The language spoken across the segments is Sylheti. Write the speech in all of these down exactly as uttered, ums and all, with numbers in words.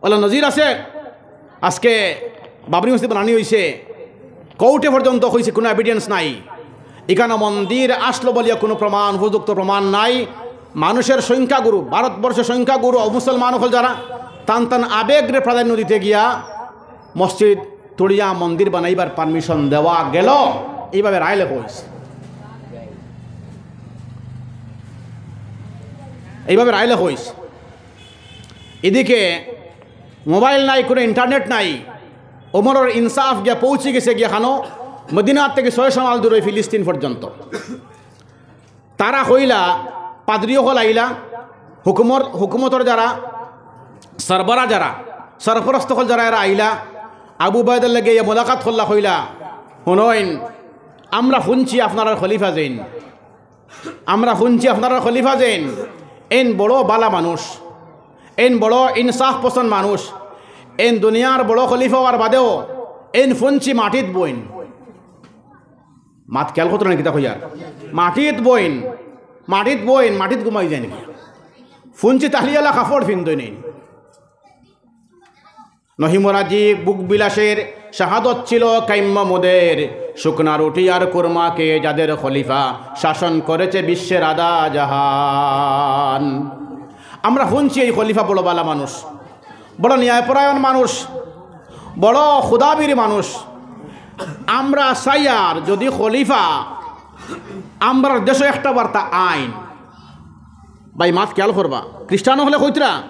অলা নজির আছে? আজকে বাবরি মসজিদ বানানি অইছে, কোর্টে পর্যন্ত কইছে কুনু এভিডেন্স নাই। ইখানো মন্দির আছলো বলিয়া কুনু প্রমাণ, উপযুক্ত প্রমাণ নাই। মানুষের সংখ্যাগুরু, ভারতবর্ষর সংখ্যাগুরু অমুসলমান অকল যারা, তান তান আবেগরে প্রাধান্য দিতে গিয়া মসজিদ তুলিয়া মন্দির বানাইবার পারমিশন দেওয়া গেল। এইভাবে রায় লেখা অইছে, এইভাবে রায় লেখা অইছে। এদিকে মোবাইল নাই, কুনু ইন্টারনেট নাই। ওমরর ইনসাফ গিয়া পৌঁছি গেছে গিয়া খানো, মদিনা থাকি ছয়শো মাইল দূরে ফিলিস্তিন পর্যন্ত। তারা কইলা, পাদ্রী অকল আইলা, হুকুমর, হুকুমতর যারা, সরবরা যারা, সরপরস্ত অকল যারা, এরা আইলা, আবু উবায়দার লগে ইয়া মোলাকাত করলা, কইলা, "হুনইন, আমরা হুনছি আপনারার খলিফা যেইন, আমরা হুনছি আপনারার খলিফা যেইন, এইন বড় বালা মানুষ, এইন বড় ইনসাফ পছন্দ মানুষ, এইন দুনিয়ার বড় খলিফা অওয়ার বাদেও এইন হুনছি মাটিত বইন।" মাত খেয়াল করতো না, কিতা কইয়ার? মাটিত বইন, মাটিত বইন, মাটিত ঘুমাই যাইন। হুনছি তালিয়ালা কাপড় ফিন্দইন। নহিমরাজি ভোগ বিলাসের শাহাদত ছিল কাম্য মোদের, শুকনা রুটি আর কুরমা খেয়ে যাদের খলিফা শাসন করেছে বিশ্বের আধা জাহান। আমরা হুনছি এই খলিফা বড় বালা মানুষ, বড় ন্যায়পরায়ণ মানুষ, বড় খুদাবির মানুষ। আমরা চাইয়ার যদি খলিফা আমরার দেশো একটা বার্তা আইন, ভাই, মাত খেয়াল করবা, খ্রিস্টান অকলে কইতরা,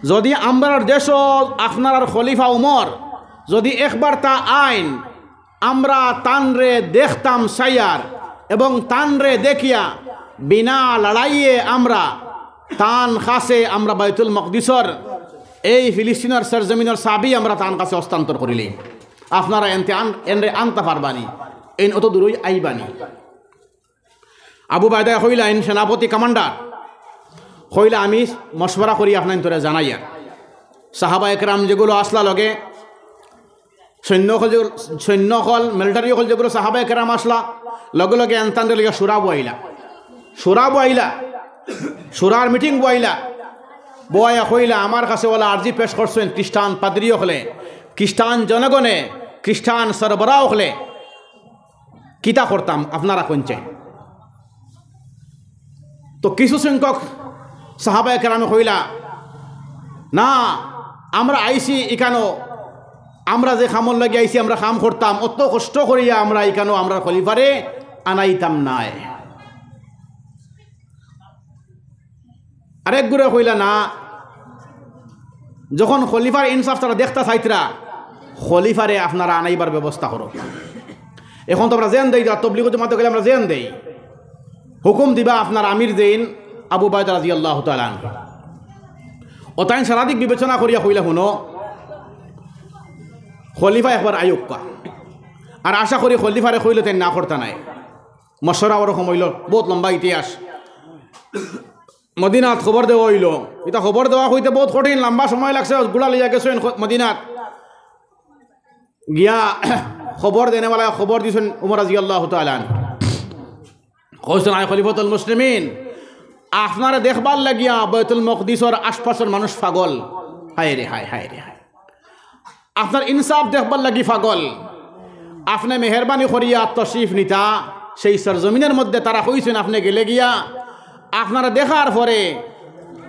যদি আমরার দেশো আপনারার খলিফা উমর যদি একবার্তা আইন, আমরা তানরে দেখতাম চাইয়ার, এবং তানরে দেখিয়া বিনা লড়াইয়ে আমরা তান কাছে আমরা বাইতুল মকদিসর এই ফিলিস্তিনর সরজমিনর চাবি আমরা তান কাছে হস্তান্তর করিলে, আপনারা এনতে আন-, এনরে আনতা পারবানি, এইন অত দূরই আইবানি। আবু উবায়দায় কইলা, এইন সেনাপতি কমান্ডার, কইলা, "আমি মশওয়ারা করি আপনাইনতরে জানাইয়ার।" সাহাবা একরাম যেগুলো আছলা লগে, সৈন্য অকল যে-, সৈন্য অকল, মিলিটারি অকল যেগুলো সাহাবা একরাম আছলা, লগে লগে এনতানরে লইয়া শুরা বওয়াইলা, শুরা বওয়াইলা, শুরার মিটিং বওয়াইলা, বওয়াইয়া কইলা, "আমার কাছে অলা আরজি পেশ করছইন খ্রিস্টান পাদ্রী অকলে, খ্রিস্টান জনগণে, খ্রিস্টান সরবরাহ অকলে, কিতা করতাম আপনারা কইন চাইন?" তো কিছু সংখ্যক সাহাবায়ে কেরামে কইলা, "না, আমরা আইছি ইকানো, আমরা যে কামর লাগি আইছি আমরা কাম করতাম, অত কষ্ট করিয়া আমরা ইকানো আমরা খলিফারে আনাইতাম নায়।" আরেক গুরে কইলা, "না, যখন খলিফার ইনসাফ তারা দেখতা চাইতরা, খলিফারে আপনারা আনাইবার ব্যবস্থা করো।" এখন তো আমরা জেন দেই, তবলিগ জমাতে গেলে আমরা জেন দেই, হুকুম দিবা আপনার আমির জেইন আবু উবায়দা রাদিয়াল্লাহু তাআলা আনহু। অতাইন সারাদিক বিবেচনা করিয়া কইলা, "হুনো, খলিফা একবার আইউক্কা, আর আশা করি খলিফারে কইলে তাইন না করতা নায়।" মশওয়ারা ওরকম অইলো, বহুত লম্বা ইতিহাস। মদিনাত খবর দেওয়া অইলো। ইতা খবর দেওয়া কইতে বহুত কঠিন, লম্বা সময় লাগছে। ঘুড়া লইয়া গেছইন খ-, মদিনাত গিয়া খবর দেনেওয়ালা খবর দিছইন উমর রাদিয়াল্লাহু তাআলা আনহু। কইছইন, "আয় খলিফাতুল মুসলিমিন, আপনারে দেখবার লাগিয়া বায়তুল মকদিসর আশপাশর মানুষ পাগল। হায় রে হায়, হায় রে হায়।" আপনার ইনসাফ দেখবার লাগি পাগল। আপনে মেহেরবানি করিয়া তশরিফ নিতা, সেই সরজমিনর মধ্যে তারা কইছইন, আপনে গেলে গিয়া আপনারে দেখার পরে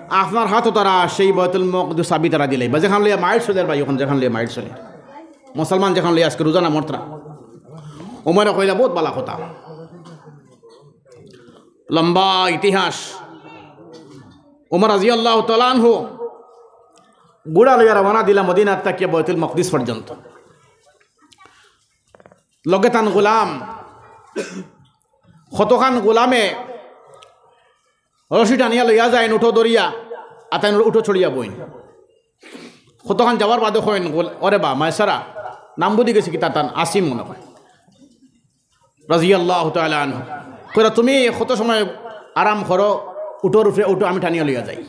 আপনার হাতো তারা সেই বায়তুল মকদিসর চাবি তারা দিলাইবা। যেখান লইয়া মাইট চলের ভাই, অখন যেখান লইয়া মাইট চলের, মুসলমান যেখান লইয়া আজকে রোজানা মরতরা। উমরে কইলা, "বহুত বালা কথা।" লম্বা ইতিহাস। উমর রাদিয়াল্লাহু তাআলা আনহু ঘুড়া লইয়া রওয়ানা দিলা মদিনাত থাকিয়া বায়তুল মকদিস পর্যন্ত। লগে তান গোলাম, কতখান গোলামে রশি টানিয়া লইয়া যাইন উটো ধরিয়া, আর তাইন উটো চড়িয়া বইন। কতখান যাওয়ার বাদে কইন, গোল-, "ওরে বা, মাইসারা, নাম বুঝি গেছি কিতা তান, আসিম মনে হয়।" রাদিয়াল্লাহু তাআলা আনহু। কইরা, "তুমি কত সময় আরাম করো, উটোর উপরে উঠো, আমি টানিয়া লইয়া যাই।"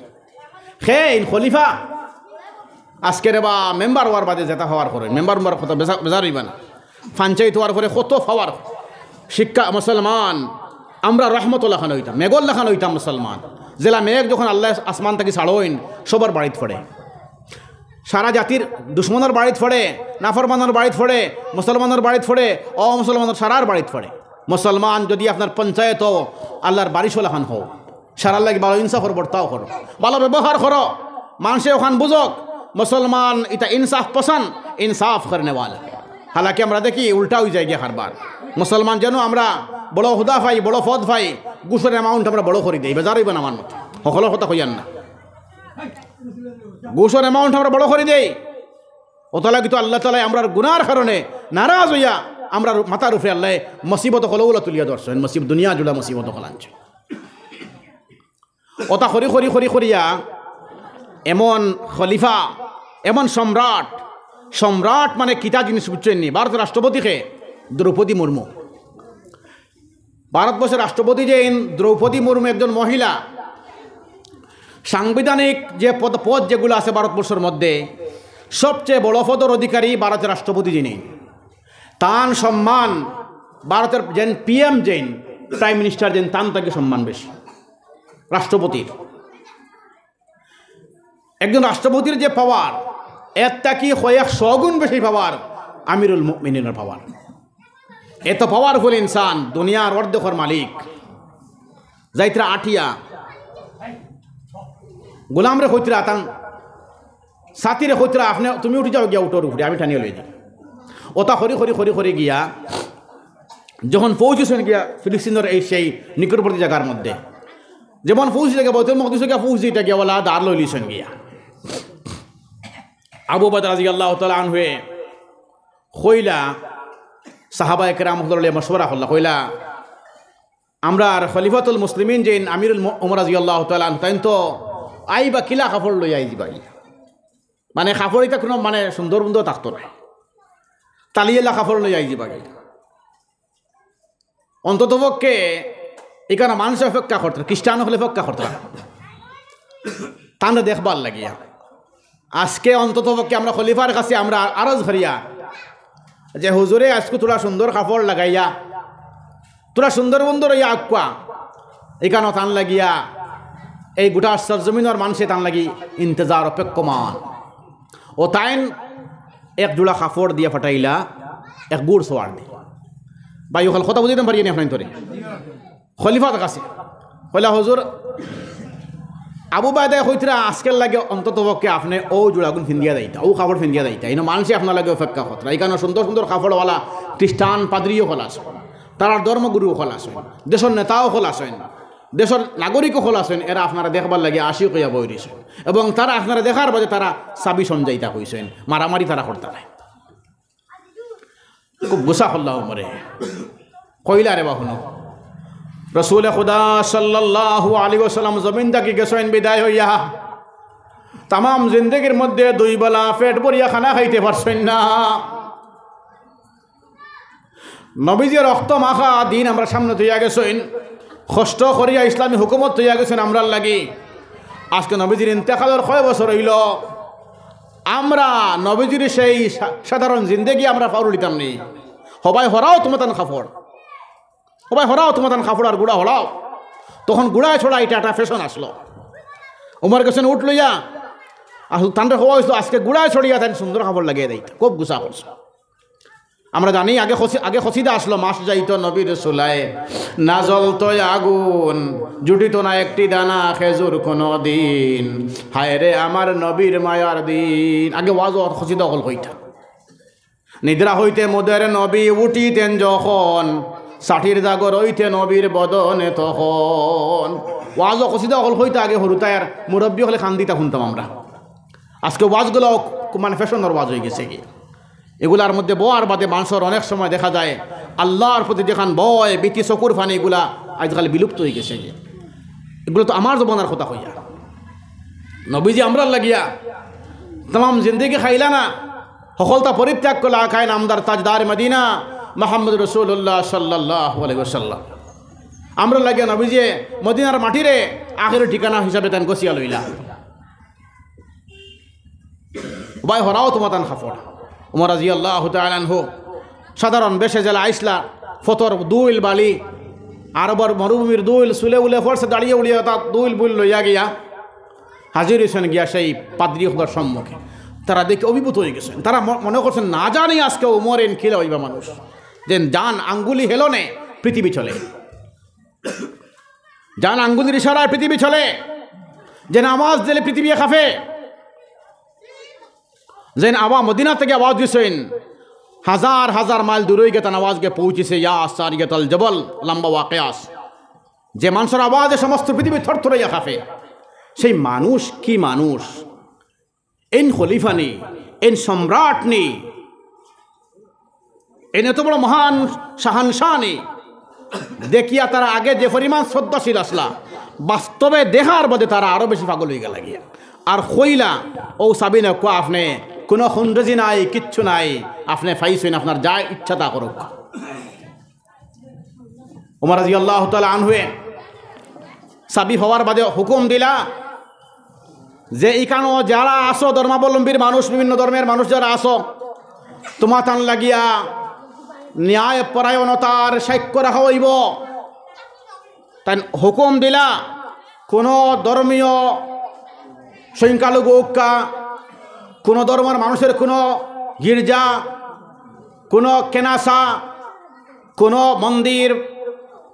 হে ইন খলিফা, আজকে রে বা মেম্বার অওয়ার বাদে যেতা পাওয়ার করইন, মেম্বার মেম্বার কথা বেজা-, বেজার অইবা না। পঞ্চায়েত অওয়ার পরে কত পাওয়ার, শিক্ষা মুসলমান, আমরা রহমতর লাখান অইতাম, মেঘর লাখান অইতাম মুসলমান। যেলা মেঘ যখন আল্লায় আসমান থাকি ছাড়ইন, সবর বাড়িত পড়ে। সারা জাতির দুশমনর বাড়িত পড়ে, নাফরমানর বাড়িত পড়ে, মুসলমানর বাড়িত পড়ে, অমুসলমানর সারার বাড়িত পড়ে। মুসলমান যদি আপনার পঞ্চায়েত অও, আল্লার বারিশও লাখান অও, সারার লাগি ভালা ইনসাফর বর্তাও করো, ভালা ব্যবহার করো, মানষে অখান বুঝউক মুসলমান ইতা ইনসাফ পছন্দ, ইনসাফ করনেওয়ালা। হালাকি আমরা দেখি উল্টা অইযায় গিয়া কারবার। মুসলমান যেন আমরা বড় হুদা পাই, বড় পদ পাই, ঘুষর amount আমরা বড় করি দেই, বেজার অইবা না আমার মতো, হকলর কথা কইয়ার না। ঘুষর amount আমরা বড় করি দেই। অতার লাগি তো আল্লাহ তাআলায় আমরার গুনার কারণে নারাজ অইয়া আমরার মাথার উপরে আল্লায় মুসিবত অকলগুলা তুলিয়া ধরছইন, মুসিব-, দুনিয়া জুড়া মুসিবত অকল আনছইন। অতা করি করি করি করিয়া এমন খলিফা, এমন সম্রাট, সম্রাট মানে কিতা জিনিস বুঝছইন নি? ভারতর রাষ্ট্রপতি কে? দ্রৌপদী মুর্মু। ভারতবর্ষর রাষ্ট্রপতি যেইন দ্রৌপদী মুর্মু একজন মহিলা, সাংবিধানিক যে পদ, পদ যেগুলা আছে ভারতবর্ষর মধ্যে, সবচেয়ে বড় পদর অধিকারী ভারতর রাষ্ট্রপতি যিনি। তান সম্মান ভারতর যেইন পিএম যেইন, প্রাইম মিনিস্টার যেইন, তান থাকি সম্মান বেশি রাষ্ট্রপতির। একজন রাষ্ট্রপতির যে পাওয়ার, এর থাকি কয়েক শো গুণ বেশি পাওয়ার আমিরুল মুমিনিনের পাওয়ার। এত পাওয়ারফুল ইনসান, দুনিয়ার অর্ধেকর মালিক। যাইতরা আটিয়া, গোলামরে কইতরা, তান সাথীরে কইতরা, "আপনে, তুমি উঠি যাও গিয়া উটর উপরে, আমি টানিয়া লই যাই।" অতা করি করি করি করি গিয়া যখন পৌঁছিছইন গিয়া ফিলিস্তিনর এই সেই নিকটবর্তী জাগার মধ্যে, যেমন পৌঁছিছইন গিয়া বাইতুল মকদিসো গিয়া পৌঁছিছইন গিয়া, ওলা দার লইলিছইন গিয়া। আবু উবায়দা রাদিয়াল্লাহু তাআলা আনহুয়ে কইলা, সাহাবায়ে কেরাম অকলর লগে মশওয়ারা করলা, কইলা, "আমরার খলিফাতুল মুসলিমিন যেইন আমিরুল মু-, উমর রাদিয়াল্লাহু তাআলা আনহু, তাইন তো আইবা কিলা কাপড় লইয়া আইযিবা গি? মানে কাপড় ইতা কুনু মানে সুন্দর বুন্দর থাকতো নায়, তালিয়েলা কাপড় লইয়া আইযিবা গি।" অন্ততপক্ষে ইখানো মানষে অপেক্ষা করতরা, খ্রিস্টান অকলে অপেক্ষা করতরা, তানরে দেখবার লাগিয়া। আজকে অন্ততপক্ষে আমরা খলিফার কাছে আমরা আরজ করিয়ার যে, "হুজুরে, আইজকু থুড়া সুন্দর কাপড় লাগাইয়া, থুড়া সুন্দর বুন্দর অইয়া আউক্কা।" ইখানো তান লাগিয়া, এই গোটা সরজমিনর মানষে তান লাগি ইন্তেজার, অপেক্ষমান। অউ তাইন এক জুড়া কাপড় দিয়া পাঠাইলা এক ঘুড়সওয়ার দি। ভাই অকল, কথা বুঝাইতাম পারিয়ার নি আপনাইনতরে? খলিফার কাছে কইলা, "হুজুর, আবু উবায়দায় কইতরা আজকের লাগি অন্ততপক্ষে আপনে অউ জুড়াগুন ফিন্দিয়া যাইতা, অউ কাপড় ফিন্দিয়া যাইতা। ইনো মানষে আপনার লাগি অপেক্ষা করতরা। ইখানো সুন্দর সুন্দর কাপড়ওয়ালা খ্রিস্টান পাদ্রী অকল আছইন, তারার ধর্মগুরু অকল আছইন, দেশর নেতা অকল আছইন, দেশর নাগরিক অকল আছইন, এরা আপনারে দেখবার লাগি আশিক অইয়া বই রইছইন। এবং তারা আপনারে দেখার বাদে তারা চাবি সমঝাইতা কইছইন, মারামারি তারা করতা নায়।" খুব গুসা করলা উমরে। কইলা, "রে বা হুনো, রসুলে খুদা সাল্লাল্লাহু আলাইহি ওয়াসাল্লাম জমিন থাকি গেছইন বিদায় অইয়া, তামাম জিন্দেগির মধ্যে দুই বেলা পেট ভরিয়া খানা খাইতে পারছইন না। নবীজিয়ে রক্ত মাখা দিন আমরার সামনে থইয়া গেছইন, কষ্ট করিয়া ইসলামী হুকুমত থইয়া গেছইন আমরার লাগি। আজকে নবীজির ইন্তেকালর কয় বছর অইলো, আমরা নবীজির সেই সা-, সাধারণ জিন্দেগি আমরা পাউরলিতাম নি। হবায় হরাও তুমতান কাপড়, হবায় হরাও তুমতান কাপড় আর ঘুড়া হরাও।" তখন ঘুড়ায় চড়া ইটা একটা ফ্যাশন আছলো। উমর গেছইন উট লইয়া, আর তানরে কওয়া অইছলো, "আজকে ঘুড়ায় চড়িয়া তাইন সুন্দর কাপড় লাগাইয়া দেইতা।" খুব গুসা করছে। আমরা জানি আগে কসি-, আগে কসিদা আছলো, "মাস যাইতো নবীর চুলায়, না জ্বলতো আগুন, জুটিতো না একটি দানা খেজুর কোনো দিন, হায় রে আমার নবীর মায়ার দিন।" আগে ওয়াজ অর কসিদা অকল কইতা। "নিদ্রা হইতে মোদের নবী উঠিতেন যখন, ষাটির জাগর হইতে নবীর বদনে তখন।" ওয়াজ অর কসিদা অকল কইতা আগে হুরুতায়, আর মুরব্বি অকলে কান্দিতা হুনতাম আমরা। আজকে ওয়াজগুলাও খুব মানে ফ্যাশনর ওয়াজ অইগেছে গি। এগুলার মধ্যে বওয়ার বাদে মানষর অনেক সময় দেখা যায় আল্লার প্রতি যেখান ভয়, ভীতি, চকুর পানি, এগুলা আইজকাল বিলুপ্ত অইগেছে গি। এগুলা তো আমার জমানার কথা কইয়ার। নবীজি আমরার লাগিয়া তামাম জিন্দেগি খাইলা না, হকলতা পরিত্যাগ করলা, আকায়ে নামদার তাজদার মদিনা মুহাম্মদ রাসূলুল্লাহ সাল্লাল্লাহু আলাইহি ওয়াসাল্লাম। আমরার লাগিয়া নবীজিয়ে মদিনার মাটিরে আখেরি ঠিকানা হিসাবে তাইন গছিয়া লইলা। ভাই, হরাও তুমতান কাপড়। উমর রাদিয়াল্লাহু তাআলা আনহু সাধারণ বেশে যেলা আইছলা, ফথর ধুইল বালি, আরবর মরুভূমির ধুইল, চুলে উলে পড়ছে, দাড়িয়ে উলিয়ে তা ধুইল বুইল লইয়া গিয়া হাজির অইছইন গিয়া সেই পাদ্রী অকলর সম্মুখে। তারা দেখি অভিভূত অইগেছইন। তারা ম-, মনে করছইন, না জানি আজকে উমর এন কিলা অইবা মানুষ, যেন যান আঙ্গুলি হেলনে পৃথিবী চলে, যান আঙ্গুলির ইশারায় পৃথিবী চলে, যেন আওয়াজ দিলে পৃথিবী কাঁপে। যেন আওয়া-, মদিনা থাকি আওয়াজ দিছইন, হাজার হাজার মাইল দূরে গিয়া তান আওয়াজ গিয়া পৌঁছিছে, ইয়া সারিয়াতাল জবল, লম্বা ওয়াকিয়া আছে। যে মানষর আওয়াজে সমস্ত পৃথিবী থরথরাইয়া কাঁপে, সেই মানুষ কি মানুষ? এইন খলিফা নি, এইন সম্রাট নি, এইন এত বড় মহান শাহানশাহ নি। দেখিয়া তারা আগে যে পরিমাণ শ্রদ্ধাশীল আছলা, বাস্তবে দেখার বাদে তারা আরো বেশি পাগল অইগেলা গিয়া। আর কইলা, "ও সাবিনা, কুয়া আপনে, কুনু খুনরেজি নাই, কিচ্ছু নাই, আপনে পাইছইন, আপনার যা ইচ্ছা তা করউক্কা।" উমর রাদিয়াল্লাহু তাআলা আনহুয়ে চাবি পাওয়ার বাদে হুকুম দিলা যে, "ইকানো যারা আছো, ধর্মাবলম্বীর মানুষ, বিভিন্ন ধর্মের মানুষ যারা আছো, তুমা তান লাগিয়া ন্যায় পরায়ণতার সাক্ষ্য রাখা অইবো।" তাইন হুকুম দিলা, কুনু ধর্মীয় সংখ্যালঘু অউক্কা, কুনু ধর্মর মানুষের কুনু গির্জা, কুনু কেনাসা, কুনু মন্দির,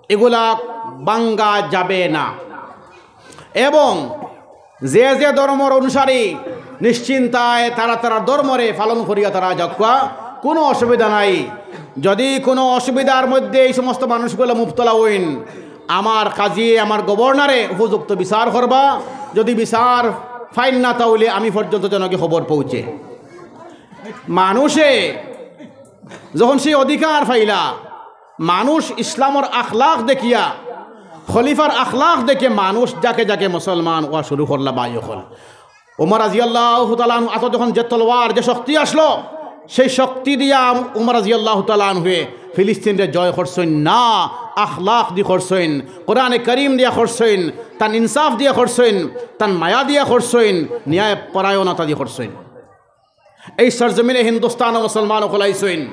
ইগুলা ভাঙ্গা যাবে না। এবং যে যে ধর্মর অনুসারী নিশ্চিন্তায় তারা তারা ধর্মরে পালন করিয়া তারা যাউক্কা, কুনু অসুবিধা নাই। যদি কুনু অসুবিধার মধ্যে এই সমস্ত মানুষগুলা মুবতলা অইন, আমার কাজীয়ে, আমার গভর্নরে উপযুক্ত বিচার করবা। যদি বিচার পাইন না, তাইলে আমি পর্যন্ত যেন কি খবর পৌঁছে। মানুষে যখন সেই অধিকার পাইলা, মানুষ ইসলামর আখলাক দেখিয়া, খলিফার আখলাক দেখিয়া মানুষ জাকে জাকে মুসলমান অওয়া শুরু করলা। ভাই অকল, উমর রাদিয়াল্লাহু তাআলা আনহু আতো যখন যে তলোয়ার, যে শক্তি আছলো, সেই শক্তি দিয়া উমর রাদিয়াল্লাহু তাআলা আনহুয়ে ফিলিস্তিনরে জয় করছইন না, আখলাক দি করছইন, কোরআনে করিম দিয়া করছইন, তান ইনসাফ দিয়া করছইন, তান মায়া দিয়া করছইন, ন্যায় পরায়ণতা দি করছইন। এই সরজমিনে হিন্দুস্তানো মুসলমান অকল আইছইন,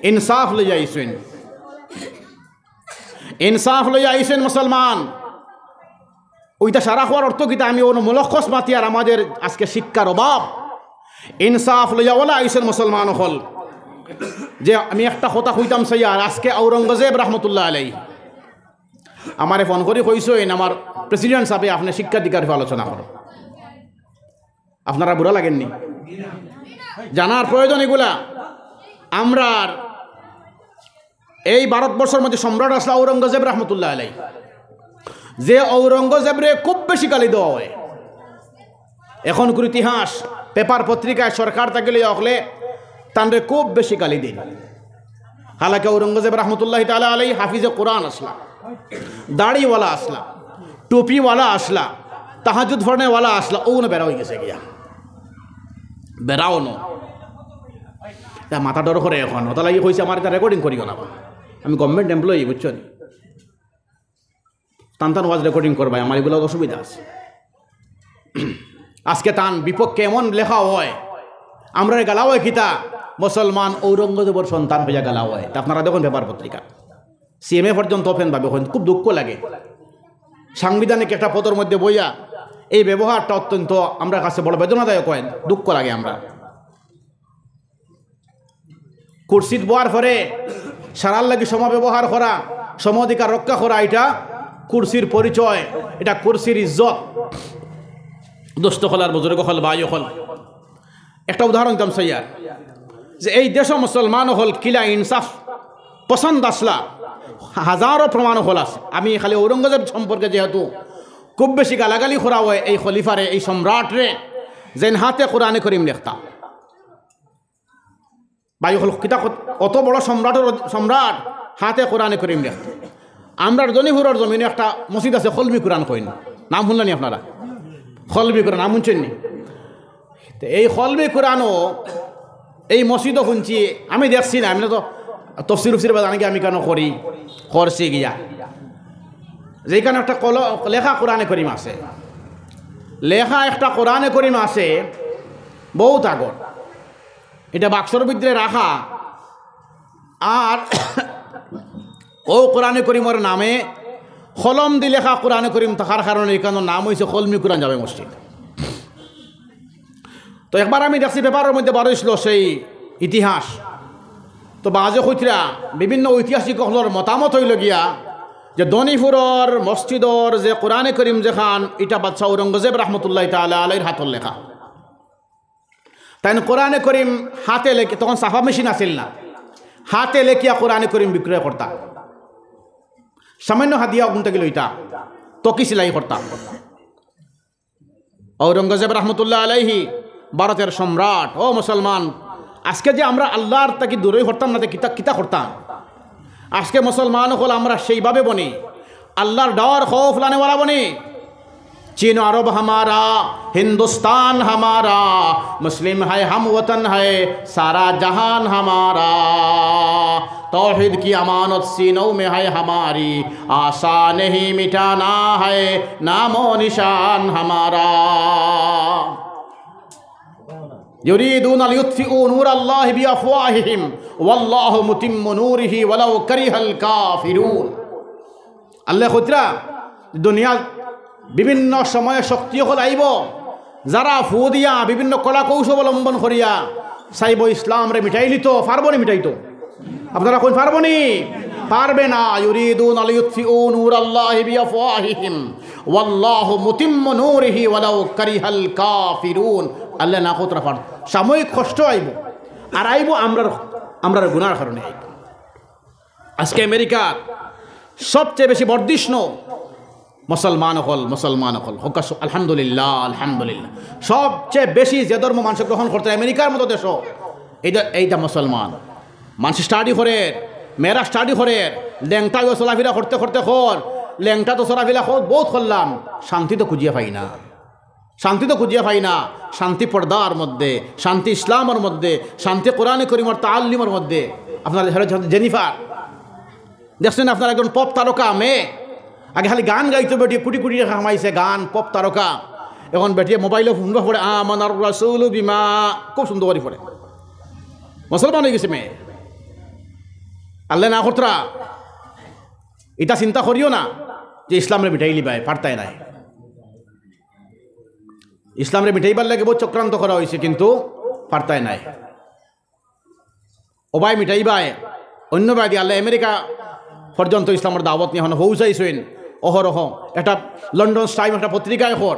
ইনসাফ লইয়া আইছইন, ইনসাফ লইয়া আইছইন মুসলমান। ওইটা সারা হওয়ার অর্থ কিতা? আমি অনো মুলখস মাতিয়ার, আমাদের আজকে শিক্ষার অভাব। ইনসাফ লইয়া অলা আইছইন মুসলমান অকল। যে আমি একটা কথা কইতাম চাইয়ার, আজকে আওরঙ্গজেব রহমতুল্লাহ আলাইহি আমারে ফোন করি কইছইন, "আমার প্রেসিডেন্ট সাবে আপনে শিক্ষার দিকে আলোচনা করো।" আপনারা বুরা লাগের নি? জানার প্রয়োজন ইগুলা। আমরার এই ভারতবর্ষর মধ্যে সম্রাট আছলা আওরঙ্গজেব রহমতুল্লাহ আলাইহি। যে আওরঙ্গজেবরে খুব বেশি গালি দেওয়া অয়। এখনকুর ইতিহাস, পেপার পত্রিকায় সরকার থাকি লইয়া অকলে তানরে খুব বেশি গালি দেইন। হালাকে আওরঙ্গজেব রহমতুল্লাহি তাআলা আলাইহি হাফিজে কোরআন আছলা, দাড়িওয়ালা আছলা, টুপিওয়ালা আছলা, তাহাজ্জুদ পড়নেওয়ালা আছলা, অউ অনো বেড়া অইগেছে গিয়া। বেড়া অনো। ইতা মাথা ডর করে অখন। অতার লাগি কইছে, "আমার ইতা রেকর্ডিং করিও না বা। আমি গভর্নমেন্ট এমপ্লয়ি, বুঝছো নি? তান তান ওয়াজ রেকর্ডিং করবায়, আমার ইগুলা অসুবিধা আছে।" আজকে তান বিপক্ষে এমন লেখা অয়, আমরারে গালা অয় কিতা, মুসলমান আওরঙ্গজেবর সন্তান অইয়া গালা অয়। তা আপনারা দেখইন পেপার পত্রিকা, সিএমএ পর্যন্ত ওপেন ভাবে কইন, খুব দুঃখ লাগে। সাংবিধানিক একটা পদর মধ্যে বইয়া এই ব্যবহারটা অত্যন্ত আমরার কাছে বড় বেদনাদায়ক অয়, দুঃখ লাগে আমরার। কুরসিত বওয়ার পরে সারার লাগি সম ব্যবহার করা, সম অধিকার রক্ষা করা, ইটা কুরসির পরিচয়, ইটা কুরসির ইজ্জত। দোস্ত অকল আর বুজুর্গ অকল, ভাই অকল, একটা উদাহরণ দিতাম চাইয়ার যে এই দেশো মুসলমান অকল কিলা ইনসাফ পছন্দ আছলা, হাজারো প্রমাণ অকল আছে। আমি খালি আওরঙ্গজেব সম্পর্কে যেহেতু খুব বেশি গালাগালি করা অয় এই খলিফারে, এই সম্রাটরে, যেইন হাতে কোরআনে করিম লেখতা। ভাই অকল, কিতা কত-, অত বড় সম্রাটর অধি-, সম্রাট, হাতে কোরআনে করিম লেখতা। আমরার জনিপুরর জমিনো একটা মসজিদ আছে, কলমি কোরআন কইন, নাম হুনলা নি আপনারা? কলমি কোরআন নাম হুনছইন নি? তে এই কলমি কোরআনো, এই মসজিদো হুনছি, আমি দেখছি না, আমি তো তফসির উফসির বা জানি কি আমি কেন করি, করছি গিয়া। যেখানো একটা কল-, লেখা কোরআনে করিম আছে, লেখা একটা কোরআনে করিম আছে, বউত আগর, ইটা বাক্সর ভিতরে রাখা। আর অউ কোরআনে করিমর নামে কলম দি লেখা কোরআনে করিম থাকার কারণে ইখানর নাম অইছে কলমি কোরআন জামে মসজিদ। তো একবার আমি দেখছি পেপারর মধ্যে বারইছিল সেই ইতিহাস। তো বাজে কইতরা বিভিন্ন ঐতিহাসিক অকলর মতামত অইলো গিয়া যে ধনীপুরর মসজিদর যে কোরআনে করিম যেখান, ইটা বাদশাহ ঔরঙ্গজেব রহমতুল্লাহ তাআলা আলাইহির হাতর লেখা। তাইন কোরআনে করিম হাতে লেখি, তখন ছাপা মেশিন আছিল না, হাতে লেখিয়া কোরআনে করিম বিক্রয় করতা। সামান্য হাদিয়া অগুন থাকি লইতা, তকি সিলাই করতা। ঔরঙ্গজেব রহমতুল্লাহ আলাইহি, ভারতর সম্রাট। ও মুসলমান, আজকে যে আমরা আল্লাহর থাকি দূরই করতাম না, তে কিতা, কিতা করতাম? আজকে মুসলমান অকল আমরা সেইভাবে বনি, আল্লাহর ডর খৌফ লানেওয়ালা বনি। چین و عرب ہمارا، ہندوستان ہمارا، مسلم ہے ہم وطن ہے، سارا جہان ہمارا۔ توحید کی امانت سینوں میں ہے ہماری، آساں نہیں مٹانا ہے نام و نشان ہمارا۔ يريدون ليطفئوا نور الله بأفواههم والله متم نوره ولو كره الكافرون। আল্লাহ কইতরা, দুনিয়াত বিভিন্ন সময়ে শক্তি অকল আইবো, যারা ফু দিয়া বিভিন্ন কলা কৌশল অবলম্বন করিয়া চাইবো ইসলামরে মিটাইলিতো, পারবো নি মিটাইতো? আপনারা কইন পারবো নি? পারবে না। يريدون ليطفئوا نور الله بأفواههم والله متم نوره ولو كره الكافرون। আল্লাহ না কইতরা পার, সাময়িক কষ্ট আইবো, আর আইবো আমরার, আমরার গুনার কারণে আইবো। আজকে আমেরিকার সবচেয়ে বেশি বর্ধিষ্ণু মুসলমান অকল, মুসলমান অকল। হক্কা সু-, আলহামদুলিল্লাহ, আলহামদুলিল্লাহ। সবচেয়ে বেশি যে ধর্ম মানুষে গ্রহণ করতে আমেরিকার মতো দেশো, এইটা, এইটা মুসলমান। মানুষ স্টাডি করে, মেয়েরা স্টাডি করে, লেংটা অইয়া চলাফিরা করতে করতে কর, লেংটা তো চলাফিরা কর, বহুত করলাম, শান্তি তো খুঁজিয়া পাই না। শান্তি তো খুঁজিয়া পাই না। শান্তি পর্দার মধ্যে, শান্তি ইসলামর মধ্যে, শান্তি কোরআনে করিমর তাআল্লুমর মধ্যে। আপনারা দেখরা জেনিফার, দেখছইন আপনারা, একজন পপ তারকা মেয়ে, আগে খালি গান গাইতো বেটিয়ে, কুটি কুটি টেকা কামাইছে, গান, পপ তারকা। এখন বেটিয়ে মোবাইলো ফোন পড়ে, "আমানার রাসূলু বিমা", খুব সুন্দর করি পড়ে, মুসলমান অইগেছে মেয়ে। আল্লাহ না করতরা, ইটা চিন্তা করিও না যে ইসলামরে মিটাইলিবায়, পারতায় নায়। ইসলামরে মিটাইবার লাগি বহুত চক্রান্ত করা অইছে, কিন্তু পারতায় নায়। অবায় মিটাইবায়, অন্যবায়দি আল্লায় আমেরিকা পর্যন্ত ইসলামর দাওয়াত নিয়া অখন পৌঁছাইছইন। অহরহ একটা লন্ডন টাইম একটা পত্রিকায় কর,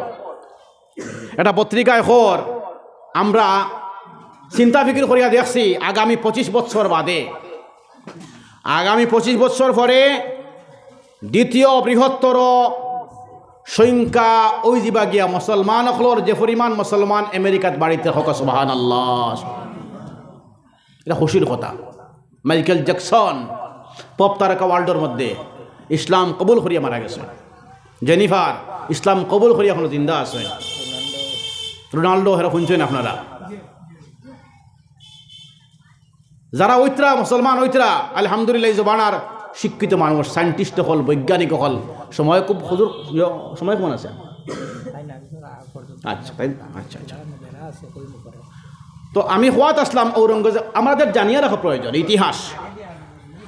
একটা পত্রিকায় কর, আমরা চিন্তা ফিকির করিয়া দেখছি, আগামী পঁচিশ বছর বাদে, আগামী পঁচিশ বছর পরে দ্বিতীয় বৃহত্তর সংখ্যা অইযিবা গিয়া মুসলমান অকলর, যে পরিমাণ মুসলমান আমেরিকাত বাড়িতে। হক্কা সুবহানাল্লাহ। ইটা খুশির কথা। মাইকেল জ্যাকসন, পপ তারকা ওয়ার্ল্ডর মধ্যে, ইসলাম কবুল করিয়া মারা গেছে। জেনিফার, ইসলাম কবুল করিয়া অখনো জিন্দা আছে। রোনাল্ডো, হেরা হুনছইন আপনারা। যারা অইতরা, মুসলমান অইতরা, আলহামদুলিল্লাহ, ই জমানার শিক্ষিত মানুষ, সায়েন্টিস্ট অকল, বৈজ্ঞানিক অকল, সময় খুব হুজুর, ইয়ো, সময় কম আছে। আচ্ছা, তাই, আচ্ছা, আচ্ছা। তো আমি কওয়াত আছলাম, ঔরঙ্গজেব, আমাদের জানিয়া রাখা প্রয়োজন ইতিহাস।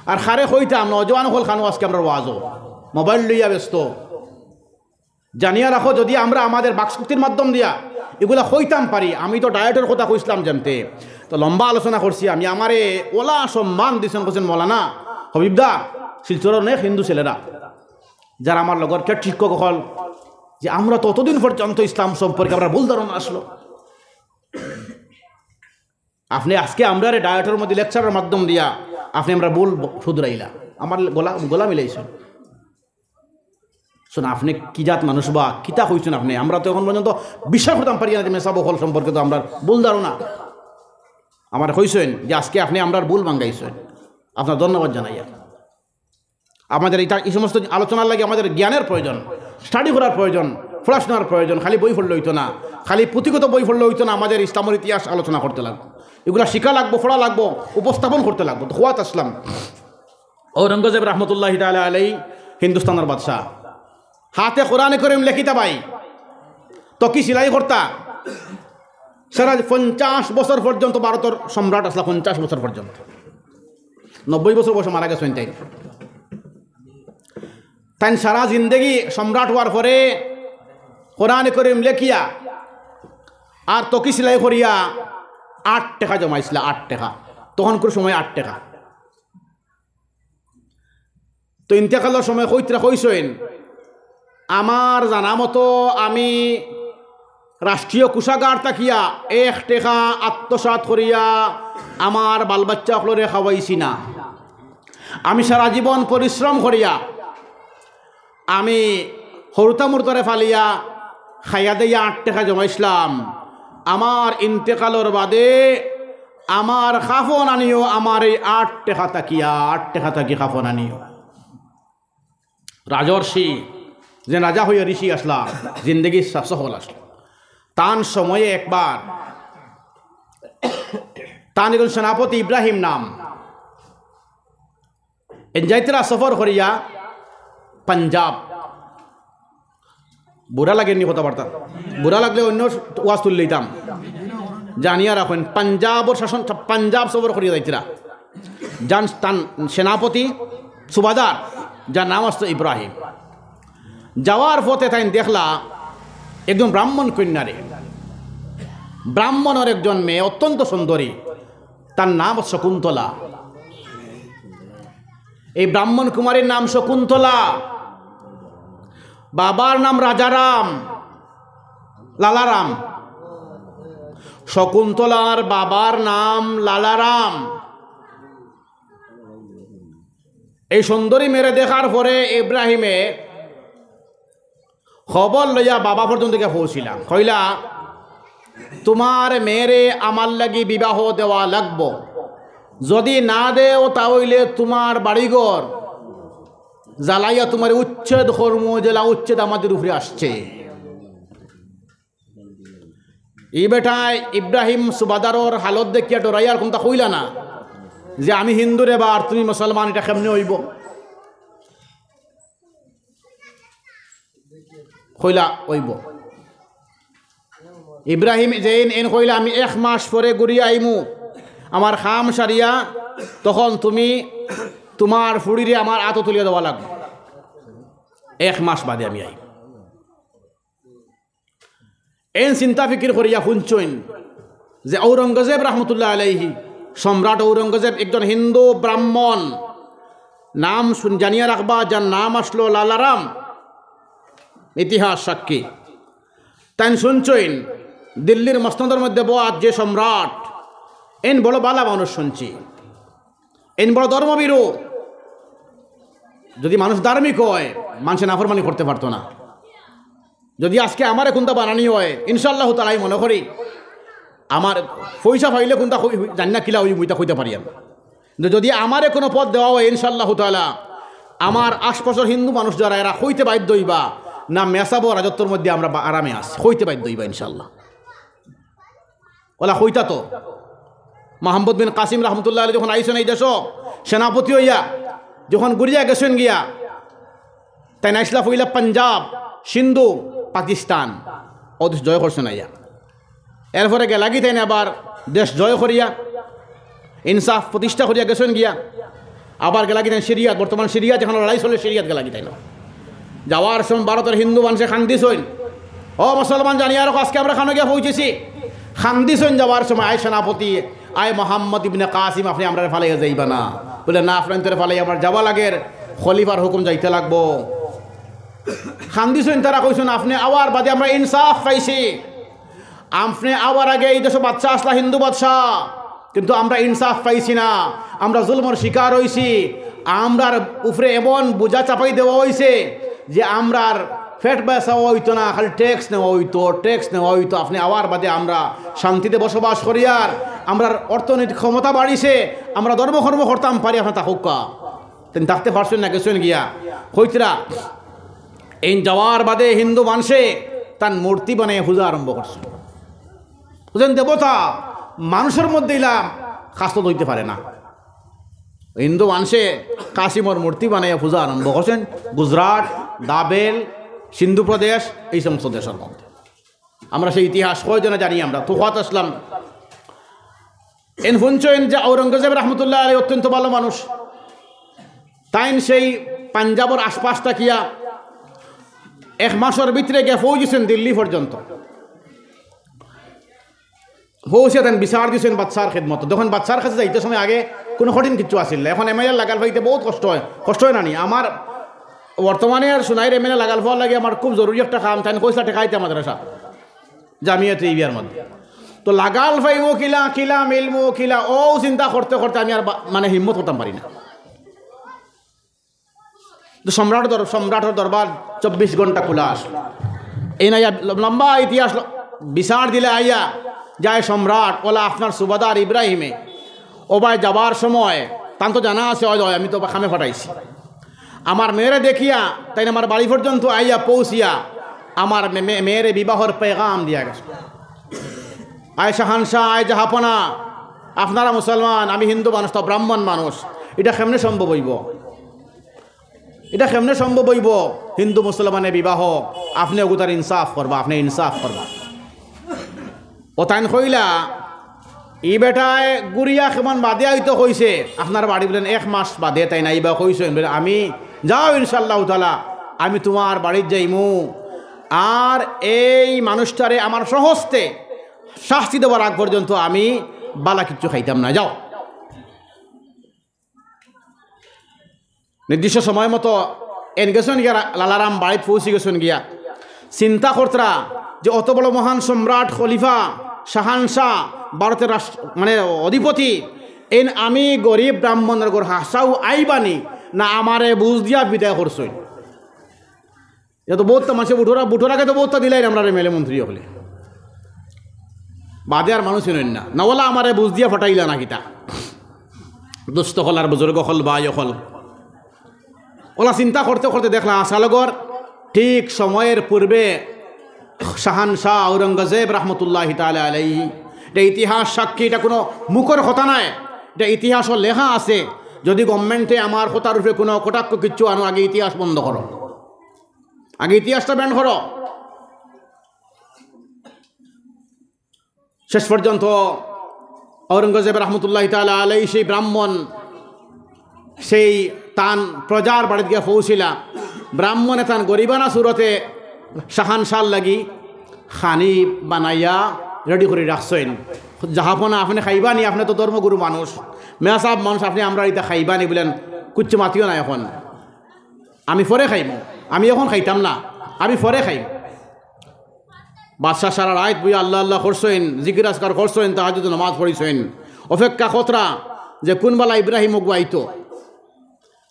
আর কারে কইতাম, নওজোয়ান অকল খানো আজকে আমরার ওয়াজো, মোবাইল লইয়া ব্যস্ত। জানিয়া রাখো, যদি আমরা আমাদের বাকশক্তির মাধ্যম দিয়া ইগুলা কইতাম পারি, আমি তো ডায়েটর কথা কইছলাম যেমতে, তো লম্বা আলোচনা করছি আমি, আমারে অলা সম্মান দিছইন, কইছইন, "মৌলানা হবিব দা, শিলচরর অনেক হিন্দু ছেলেরা, যারা আমার লগর কেট শিক্ষক অকল, যে আমরা তো অতদিন পর্যন্ত ইসলাম সম্পর্কে আমরার ভুল ধারণা আছলো, আপনে আজকে আমরারে ডায়েটর মধ্যে লেকচারর মাধ্যম দিয়া আপনে আমরার ভুল ব-, শুধরাইলা।" আমার গলা, গলা মিলাইছইন। হুন, আপনে কি জাত মানুষ বা কিতা কইছইন আপনে? আমরা তো অখন পর্যন্ত বিশ্বাস করতাম পারি না যে মেসাব অকল সম্পর্কে তো আমরার ভুল ধারণা। আমারে কইছইন যে আজকে আপনে আমরার ভুল ভাঙ্গাইছইন। আপনার ধন্যবাদ জানাইয়ার। আমাদের ইটা, ই সমস্ত আলোচনার লাগি আমাদের জ্ঞানের প্রয়োজন, স্টাডি করার প্রয়োজন, পড়াশোনার প্রয়োজন। খালি বই পড়লে অইতো না, খালি পুঁথিগত বই পড়লে অইতো না, আমাদের ইসলামর ইতিহাস আলোচনা করতে লাগবো, ইগুলা শিখা লাগবো, পড়া লাগবো, উপস্থাপন করতে লাগবো। তো কওয়াত আছলাম, ঔরঙ্গজেব রহমতুল্লাহি তাআলা আলাইহি, হিন্দুস্তানর বাদশা, হাতে কোরআনে করিম লেখিতা ভাই, তকি সিলাই করতা। সারা পঞ্চাশ বছর পর্যন্ত ভারতর সম্রাট আছলা, পঞ্চাশ বছর পর্যন্ত। নব্বই বছর বয়সে মারা গেছইন তাইন। তাইন সারা জিন্দেগি সম্রাট অওয়ার পরে কোরআনে করিম লেখিয়া আর তকি সিলাই করিয়া আট টেকা জমাইছিলা, আট টেকা, তখনকুর সময় আট টেকা। তো ইন্তেকালর সময় কইতরা কইছইন, "আমার জানা মতো আমি রাষ্ট্রীয় কোষাগার থাকিয়া এক টেকা আত্মসাৎ করিয়া আমার বাল বাচ্চা অকলরে খাওয়াইছি না। আমি সারা জীবন পরিশ্রম করিয়া আমি হরুতা মুরুতারে ফালিয়া খাইয়া দাইয়া আট টেকা জমাইছিলাম। আমার ইন্তেকালর বাদে আমার কাফন আনিও, আমার এই আট টেকা থাকিয়া, আট টেকা থাকি কাফন আনিও।" রাজর্ষি, যে রাজা হইয়া ঋষি আসলা, জিন্দেগি স-, সফল আসলা। তান সময়ে একবার, তান একজন সেনাপতি ইব্রাহিম নাম, এন যাইতরা সফর করিয়া পাঞ্জাব। বুরা লাগেনি কথাবার্তা, বুরা লাগলে অন্য ওয়াজ তুললিতাম। জানিয়া রাখইন, পাঞ্জাবর শাসন, পাঞ্জাব সফর করিয়া যাইতরা। যান তান সেনাপতি, সুবাদার, যার নাম আসতো ইব্রাহিম। যাওয়ার পথে তাইন দেখলা একজন ব্রাহ্মণ কন্যারে, ব্রাহ্মণর একজন মেয়ে, অত্যন্ত সুন্দরী, তার নাম শকুন্তলা। এই ব্রাহ্মণ কুমারীর নাম শকুন্তলা, বাবার নাম রাজারাম, লালারাম। শকুন্তলার বাবার নাম লালারাম। এই সুন্দরী মেয়েরে দেখার পরে ইব্রাহিমে খবর লইয়া বাবা পর্যন্ত গিয়া পৌঁছিলা। কইলা, "তোমার মেয়েরে আমার লাগি বিবাহ দেওয়া লাগবো, যদি না দেও তা অইলে তোমার বাড়িঘর জ্বালাইয়া তোমার উচ্ছেদ করমু, যেলা উচ্ছেদ আমাদের উপরে আসছে।" ই বেটায় ইব্রাহিম সুবাদারর হালত দেখিয়া ডরাইয়া আর কুন্তা কইলা না যে, "আমি হিন্দু রে বা, আর তুমি মুসলমান, ইটা কেমনে অইবো?" কইলা, "অইবো।" ইব্রাহিম যেইন এইন কইলা, "আমি এক মাস পরে ঘুরিয়া আইমু, আমার কাম সারিয়া, তখন তুমি তোমার ফুড়িরে আমার আতো তুলিয়া দেওয়া লাগবো, এক মাস বাদে আমি আইমু।" এইন চিন্তা ফিকির করিয়া হুনছইন যে ঔরঙ্গজেব রহমতুল্লাহ আলাইহি, সম্রাট ঔরঙ্গজেব একজন হিন্দু ব্রাহ্মণ, নাম শুন-, জানিয়া রাখবা, যার নাম আসলো লালারাম, ইতিহাস সাক্ষী। তাইন শুনছইন দিল্লির মসনদর মধ্যে বওয়াত যে সম্রাট, এইন বড় বালা মানুষ শুনছি। এইন বড় ধর্মভীরু। যদি মানুষ ধার্মিক অয়, মানষে নাফরমানি করতে পারতো না। যদি আজকে আমারে কুন্তা বানানি অয়, ইনশাআল্লাহ তাআলা আমি মনে করি আমার পয়সা পাইলে কুন্তা কই-, জানি না কিলা অইমু, ইতা কইতে পারি আমি। কিন্তু যদি আমারে কোনো পদ দেওয়া অয়, ইনশাআল্লাহ তাআলা আমার আশপাশর হিন্দু মানুষ যারা, এরা কইতে বাধ্য অইবা, "না, মেসাবর রাজত্বর মধ্যে আমরা বা-, আরামে আছি", কইতে বাধ্য অইবা ইনশাআল্লাহ। অলা কইতা তো। মোহাম্মদ বিন কাসিম রহমতুল্লাহ আলাইহি যখন আইছইন এই দেশো সেনাপতি অইয়া, যখন ঘুরিয়া গেছইন গিয়া, তাইন আইছলা পয়লা পাঞ্জাব, সিন্ধু, পাকিস্তান, অউ দেশ জয় করছইন আইয়া। এরপরে গেলাগি তাইন আবার দেশ জয় করিয়া, ইনসাফ প্রতিষ্ঠা করিয়া গেছইন গিয়া। আবার গেলাগি তাইন সিরিয়াত, বর্তমান সিরিয়াত যেখানো লড়াই চলে, সিরিয়াত গেলাগি তাইন। যাওয়ার সময় ভারতর হিন্দু মানষে কান্দিছইন, "ও মুসলমান, জানিয়া রাখো, আজকে আমরা কানো গিয়া পৌঁছেছি।" কান্দিছইন যাওয়ার সময়, "আয় সেনাপতি, আয় মোহাম্মদ ইবনে কাসিম, আপনে আমরারে ফালাইয়া যাইবা না।" বলে, "না, আপনাইন্তরে ফালাইয়া আমার যাওয়া লাগের, খলিফার হুকুম, যাইতে লাগবো।" কান্দিছইন তারা, কইছইন, "আপনে আওয়ার বাদে আমরা ইনসাফ পাইছি।" আপনে আওয়ার আগে এই দেশো বাদশা আছলা, হিন্দু বাদশা, কিন্তু আমরা ইনসাফ পাইছি না, আমরা জুলুমর শিকার অইছি। আমরার উপরে এমন বোঝা চাপাই দেওয়া অইছে যে আমরার পেট বেচা অইতো না, খালি ট্যাক্স নেওয়া অইতো, ট্যাক্স নেওয়া অইতো। আপনে আওয়ার বাদে আমরা শান্তিতে বসবাস করিয়ার, আমরার অর্থনৈতিক ক্ষমতা বাড়িছে, আমরা ধর্মকর্ম করতাম পারি, আপনে থাকউক্কা। তাইন থাকতে পারছইন না, গেছইন গিয়া। কইতরা, এইন যাওয়ার বাদে হিন্দু মানষে তান মূর্তি বানাইয়া পূজা আরম্ভ করছইন। বুঝলেন, দেবতা মানুষর মধ্যে ইলা খাসলত অইতে পারে না। হিন্দু মানষে কাসিমর মূর্তি বানাইয়া পূজা আরম্ভ করছইন গুজরাট, দাবেল, সিন্ধু প্রদেশ, এই সমস্ত দেশর মধ্যে। আমরা সেই ইতিহাস কয়জনে জানি, আমরা তো হওয়াত আসলাম। এইন হুনছইন যে ঔরঙ্গজেব রহমতুল্লাহ আলাইহি অত্যন্ত ভালা মানুষ। তাইন সেই পাঞ্জাবর আশপাশ থাকিয়া এক মাসর ভিতরে গিয়া পৌঁছিছইন দিল্লি পর্যন্ত। পৌঁছিয়া তাইন বিচার দিছইন বাদশার খেদমত। তখন বাদশার কাছে যাইতে সময় আগে কুনু কঠিন কিচ্ছু আছিল না। এখন এমএলএ লাগাল পাইতে বউত কষ্ট অয়, কষ্ট অয় না নি? আমার বর্তমানে আর সোনাইর এমএলএ লাগাল পাওয়ার লাগি আমার খুব জরুরি একটা কাম, তাইন কইছলা ঠেকাইতা মাদ্রাসা, জামিয়াতে ইবিয়ার মধ্যে। তো লাগাল পাইমু কিলা, কিলা মিলমু কিলা, অউ চিন্তা করতে করতে আমি আর বা-, মানে হিম্মত করতাম পারি না। তো সম্রাট দর-, সম্রাটর দরবার চব্বিশ ঘন্টা খোলা আছিল। এইন আইয়া ল-, লম্বা ইতিহাস ল-, বিচার দিলে আইয়া যায় সম্রাট, অলা আপনার সুবাদার ইব্রাহিমে, অউ বায় যাবার সময়, তান তো জানা আছে, অয়, অয়, আমি তো কামে পাঠাইছি। আমার মেয়েরে দেখিয়া, তাইন আমার বাড়ি পর্যন্ত আইয়া পৌঁছিয়া, আমার মে-, মে-, মেয়েরে বিবাহর পেগাম দিয়া গেছে। আয় শাহানশাহ, আয় জাহাপনা, আপনারা মুসলমান, আমি হিন্দু মানুষ, তো ব্রাহ্মণ মানুষ, ইটা কেমনে সম্ভব অইবো? ইটা কেমনে সম্ভব অইবো? হিন্দু মুসলমানে বিবাহ, আপনে অগুতার ইনসাফ করবা, আপনে ইনসাফ করবা। অউ তাইন কইলা, ই বেটায় ঘুরিয়া কেমন বাদে আইতো কইছে, আপনার বাড়ি বুলে এক মাস বাদে তাইন আইবা কইছইন, বুলে আমি, যাও ইনশাআল্লাহ তাআলা, আমি তুমার বাড়িত যাইমু, আর এই মানুষটারে আমার স্বহস্তে শাস্তি দেওয়ার আগ পর্যন্ত আমি বালা কিচ্ছু খাইতাম না, যাও। নির্দিষ্ট সময় মতো এইন গেছইন গিয়া, রা-, লালারাম বাড়িত পৌঁছি গেছইন গিয়া। চিন্তা করতরা যে অত বড় মহান সম্রাট, খলিফা, শাহানশাহ, ভারতর রাষ্ট্র, মানে অধিপতি, এইন আমি গরিব ব্রাহ্মণর ঘর হাছাউ আইবানি, না আমারে বুঝ দিয়া বিদায় করছইন। ইটা তো বউততা মানষে ভুটর আ-, ভুটর আগে তো বউততা দিলাইন আমরার এমএলএ মন্ত্রী অকলে। বাদে আর মানুষ চিনইন না। না অলা আমারে বুঝ দিয়া ফাটাইলা না কিতা? দোস্ত অকল আর বুজুর্গ অকল, ভাই অকল। অলা চিন্তা করতে করতে দেখলা আশালগর ঠিক সময়ের পূর্বে শাহানশাহ আওরঙ্গজেব রহমতুল্লাহি তাআলা আলাইহি, ইটা ইতিহাস সাক্ষী, ইটা কুনু মুখর কথা নায়, ইটা ইতিহাসো লেখা আছে। যদি গভর্নমেন্টে আমার কথার উপরে কুনু কটাক্ষ কিচ্ছু আনো, আগে ইতিহাস বন্ধ করো। আগে ইতিহাসটা ব্যান করো। শেষ পর্যন্ত আওরঙ্গজেব রহমতুল্লাহি তাআলা আলাইহি সেই ব্রাহ্মণ, সেই তান প্রজার বাড়িত গিয়া পৌঁছিলা। ব্রাহ্মণে তান গরিবানা সুরতে শাহানশাহর লাগি খানি বানাইয়া রেডি করি রাখছইন। জাহাপনা, আপনে খাইবা নি? আপনে তো ধর্মগুরু মানুষ, মেয়াসাব মানুষ, আপনে আমরার ইতা খাইবা নি? বুলেন, কুচ্ছু মাতিও না এখন। আমি পরে খাইমু, আমি এখন খাইতাম না, আমি পরে খাইমু। বাদশা সারা রাইত বইয়া আল্লাহ আল্লাহ করছইন, জিকির আজকার করছইন, তাহাজ্জুদ নামাজ পড়িছইন, অপেক্ষা করতরা যে কুনবালা ইব্রাহিম অগু আইতো।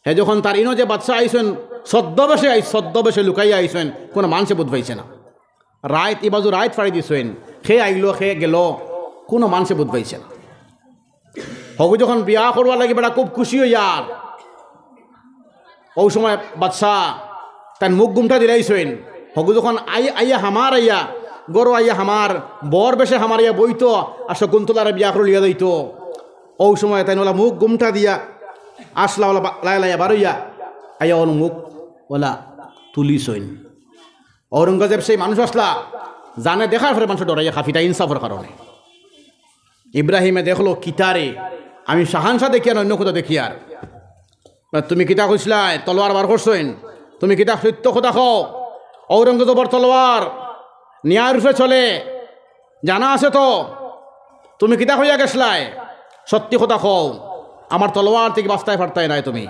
হে যখন তার ইনো যে বাদশা আইছইন, ছদ্মবেশে আই-, ছদ্মবেশে লুকাইয়া আইছইন, কুনু মানষে বুঝ পাইছে না। রাইত, ই বাজু রাইত ফাড়ি দিছইন, কে আইলো, কে গেলো, কুনু মানষে বুঝ পাইছে না। হগু যখন বিয়া করবার লাগি বেটা খুব খুশি অইয়ার, অউ সময় বাদশা তান মুখ গুমটা দিলাইছইন। হগু যখন আই-, আইয়া হামার আইয়া, ঘরো আইয়া হামার, বর বেশে হামার আইয়া বইতো, আর শকুন্তলারে বিয়া করি লইয়া যাইতো। অউ সময় তাইন অলা মুখ গুমটা দিয়া আছলা অলা বা-, লাইয়া লাইয়া বারইয়া, আইয়া অনো মুখ অলা তুলিছইন। ঔরঙ্গজেব সেই মানুষ আছলা, জানে দেখার পরে মানুষ ডরাইয়া কাঁপিতা ইনসাফর কারণে। ইব্রাহিমে দেখলো, কিতারে, আমি শাহানশা দেখিয়ার না অন্য কথা দেখিয়ার। তুমি কিতা কইছলায়, তলোয়ার বার করছইন, তুমি কিতা সত্য কথা কও? ঔরঙ্গজেবর তলোয়ার ন্যায় রূপে চলে, জানা আছে তো। তুমি কিতা কইয়া গেছলায়, সত্যি কথা কও, আমার তলোয়ার থাকি বাঁচতায় পারতায় নায় তুমি।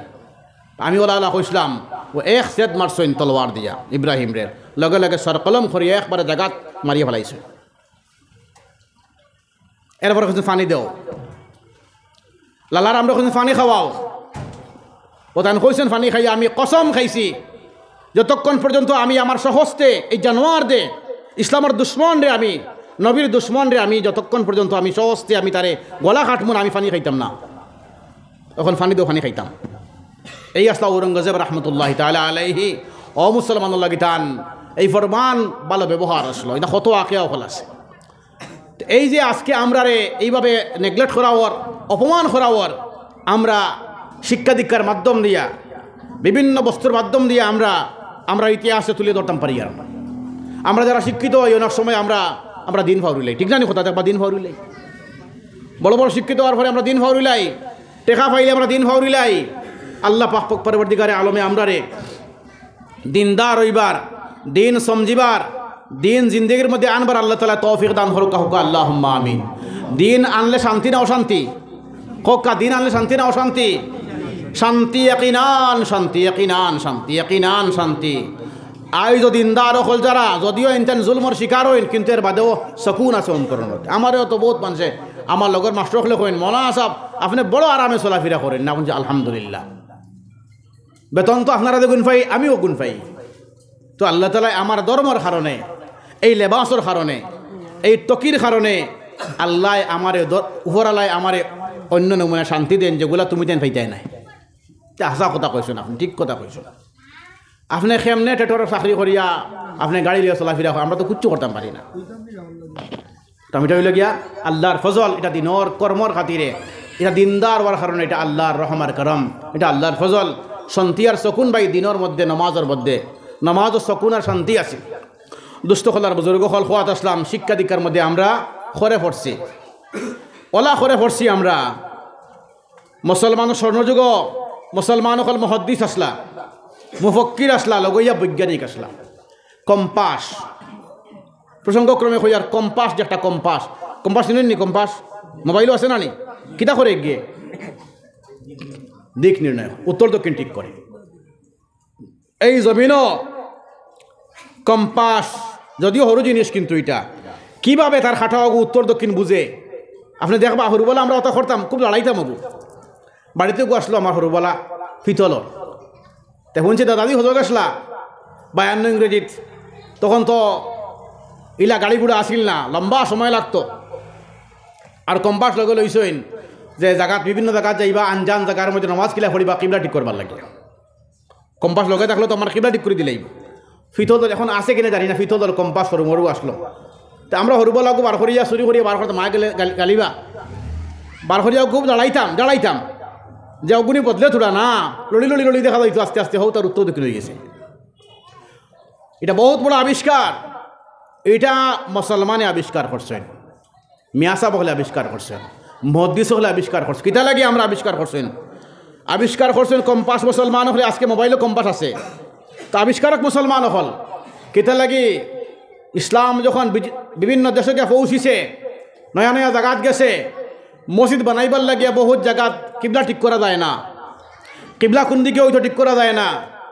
আমি অলা অলা কইছলাম, অউ এক ছেদ মারছইন তলোয়ার দিয়া ইব্রাহিমরে, লগে লগে সরকলম করিয়া একবারে জাগাত মারিয়া ফালাইছইন। এরপরে কইছইন, "পানি দেও।" লালারামরে কইছইন, "পানি খাওয়াও।" অউ তাইন কইছইন, "পানি খাইয়া আমি কসম খাইছি, যতক্ষণ পর্যন্ত আমি আমার স্বহস্তে এই জানোয়াররে, ইসলামর দুশমনরে আমি, নবীর দুশমনরে আমি, যতক্ষণ পর্যন্ত আমি স্বহস্তে আমি তারে গলা কাটমু না, আমি পানি খাইতাম না। অখন পানি দেও, পানি খাইতাম।" এই আছলা ঔরঙ্গজেব রহমতুল্লাহি তাআলা আলাইহি। অউ মুসলমানর লাগি তান এই ফরমান ভালা ব্যবহার আছলো, ইতা কত ওয়াকিয়া অকল আছে। তো এই যে আজকে আমরারে এইভাবে neglect করা অর, অপমান করা অর, আমরা শিক্ষা দীক্ষার মাধ্যম দিয়া, বিভিন্ন বস্তুর মাধ্যম দিয়া আমরা, আমরা ইতিহাসে তুলে ধরতাম পারি। আর আমরা যারা শিক্ষিত অই, অনেক সময় আমরা, আমরা দিন ফাউরিলাই, ঠিক জানি কথা, দেখবা দিন ফাউরিলাই, বড় বড় শিক্ষিত অওয়ার পরে আমরা দিন ফাউরিলাই, টেকা পাইলে আমরা দিন ফাউরিলাই। আল্লাহ পাক পরওয়ারদিগারে আলমে আমরারে দিনদার অইবার, দিন সমঝিবার, দিন জিন্দেগির মধ্যে আনবার আল্লাহ তাআলা তৌফিক দান করুক্কা, কউক্কা আল্লাহুম্মা আমিন। দিন আনলে শান্তি না অশান্তি? কউক্কা, দিন আনলে শান্তি না অশান্তি? শান্তি ইয়াকিনান, শান্তি ইয়াকিনান, শান্তি ইয়াকিনান, শান্তি। আইজ দিনদার অকল যারা, যদিও ইনতান জুলুমর শিকার অইন, কিন্তু এর বাদেও সুকুন আছে অন্তরর মধ্যে। আমারেও তো বউত মানষে, আমার লগর মাস্টর অকলে কইন, "মৌলানা সাব, আপনে বড় আরামে চলাফিরা করইন না?" কইন যে, "আলহামদুলিল্লাহ।" বেতন তো আপনারা যেগুন পাইন, আমিও অগুন পাই। তো আল্লাহ তাআলায় আমার ধর্মর কারণে, এই লেবাসর কারণে, এই টকির কারণে আল্লায় আমারে ধর-, উপরআলায় আমারে অইন্য নমুনা শান্তি দেইন, যেগুলা তুমি তাইন পাইতায় নায়। তে হাছা কথা কইছইন আপনে, ঠিক কথা কইছইন। আপনে কেমনে টেটর চাকরি করিয়া আপনে গাড়ি লইয়া চলাফিরা করইন, আমরা তো কিচ্ছু করতাম পারি না। তো ইটা অইলো গিয়া আল্লার ফজল, ইটা দিনর কর্মর খাতিরে, ইটা দিনদার অওয়ার কারণে, ইটা আল্লার রহম আর করম, ইটা আল্লার ফজল। শান্তি আর সুকুন ভাই দিনর মধ্যে, নমাজর মধ্যে, নমাজো সুকুন আর শান্তি আছে। দুস্ত অকল আর বুজুর্গ অকল, কওয়াত আছলাম, শিক্ষা দীক্ষার মধ্যে আমরা খরে পড়ছি, অলা খরে পড়ছি আমরা। মুসলমানর স্বর্ণযুগ, মুসলমান অকল মুহাদ্দিস আছলা, মুফাক্কির আছলা, লগইয়া বৈজ্ঞানিক আছলা। কম্পাস, প্রসঙ্গক্রমে কইয়ার, কম্পাস যে একটা কম্পাস, কম্পাস চিনইন নি? কম্পাস মোবাইলো আছে না নি? কিতা করে গিয়ে? দিক নির্ণয়, উত্তর দক্ষিণ ঠিক করে। এই জমিনো কম্পাস যদিও হুরু জিনিস, কিন্তু ইটা কিভাবে তার কাটা অগু উত্তর দক্ষিণ বুঝে? আপনে দেখবা, হুরুবালা আমরা অতা করতাম, খুব লড়াইতাম অগু। বাড়িত অগু আছলো আমার হুরুবালা পিতলর। তে হুনছি দাদাজি হজো গেছলা বায়ান্ন ইংরেজিত, তখন তো ইলা গাড়ি ঘোড়া আছিল না, লম্বা সময় লাগতো। আর কম্পাস লগে লইছইন যে জাগাত, বিভিন্ন জাগাত যাইবা, আনজান জাগার মধ্যে নমাজ কিলা পড়িবা, কিবলা ঠিক করবার লাগি। কম্পাস লগে থাকলে তো আমার কিবলা ঠিক করি দিলাইবো। পিতলর, এখন আছে কিনা জানি না, পিতলর কম্পাস হুরু মুরু আছলো। তে আমরা হুরুবালা অগু বার করিয়া, চুরি করিয়া বার করতাম, মায়ে গেলে গালি-, গালিবা। বার করিয়া খুব দাঁড়াইতাম, দাঁড়াইতাম। যে অগুনি বদলে থুড়া না, লড়ি লড়ি লড়ি দেখা যাইতো আস্তে আস্তে, হউ তার উত্তর দক্ষিণ অইগেছে। ইটা বউত বড় আবিষ্কার। ইটা মুসলমানে আবিষ্কার করছইন, মিয়াসাব অকলে আবিষ্কার করছইন, মুহাদ্দিস অকলে আবিষ্কার করছইন। কিতা লাগি আমরা আবিষ্কার করছইন? আবিষ্কার করছইন কম্পাস মুসলমান অকলে, আজকে মোবাইলো কম্পাস আছে। তো আবিষ্কারক মুসলমান অকল। কিতা লাগি ইসলাম যখন বিজ-, বিভিন্ন দেশো গিয়া পৌঁছিছে, নয়া নয়া জাগাত গেছে, মসজিদ বানাইবার লাগিয়া বউত জাগাত কিবলা ঠিক করা যায় না, কিবলা কুন দিকে অইতো ঠিক করা যায় না।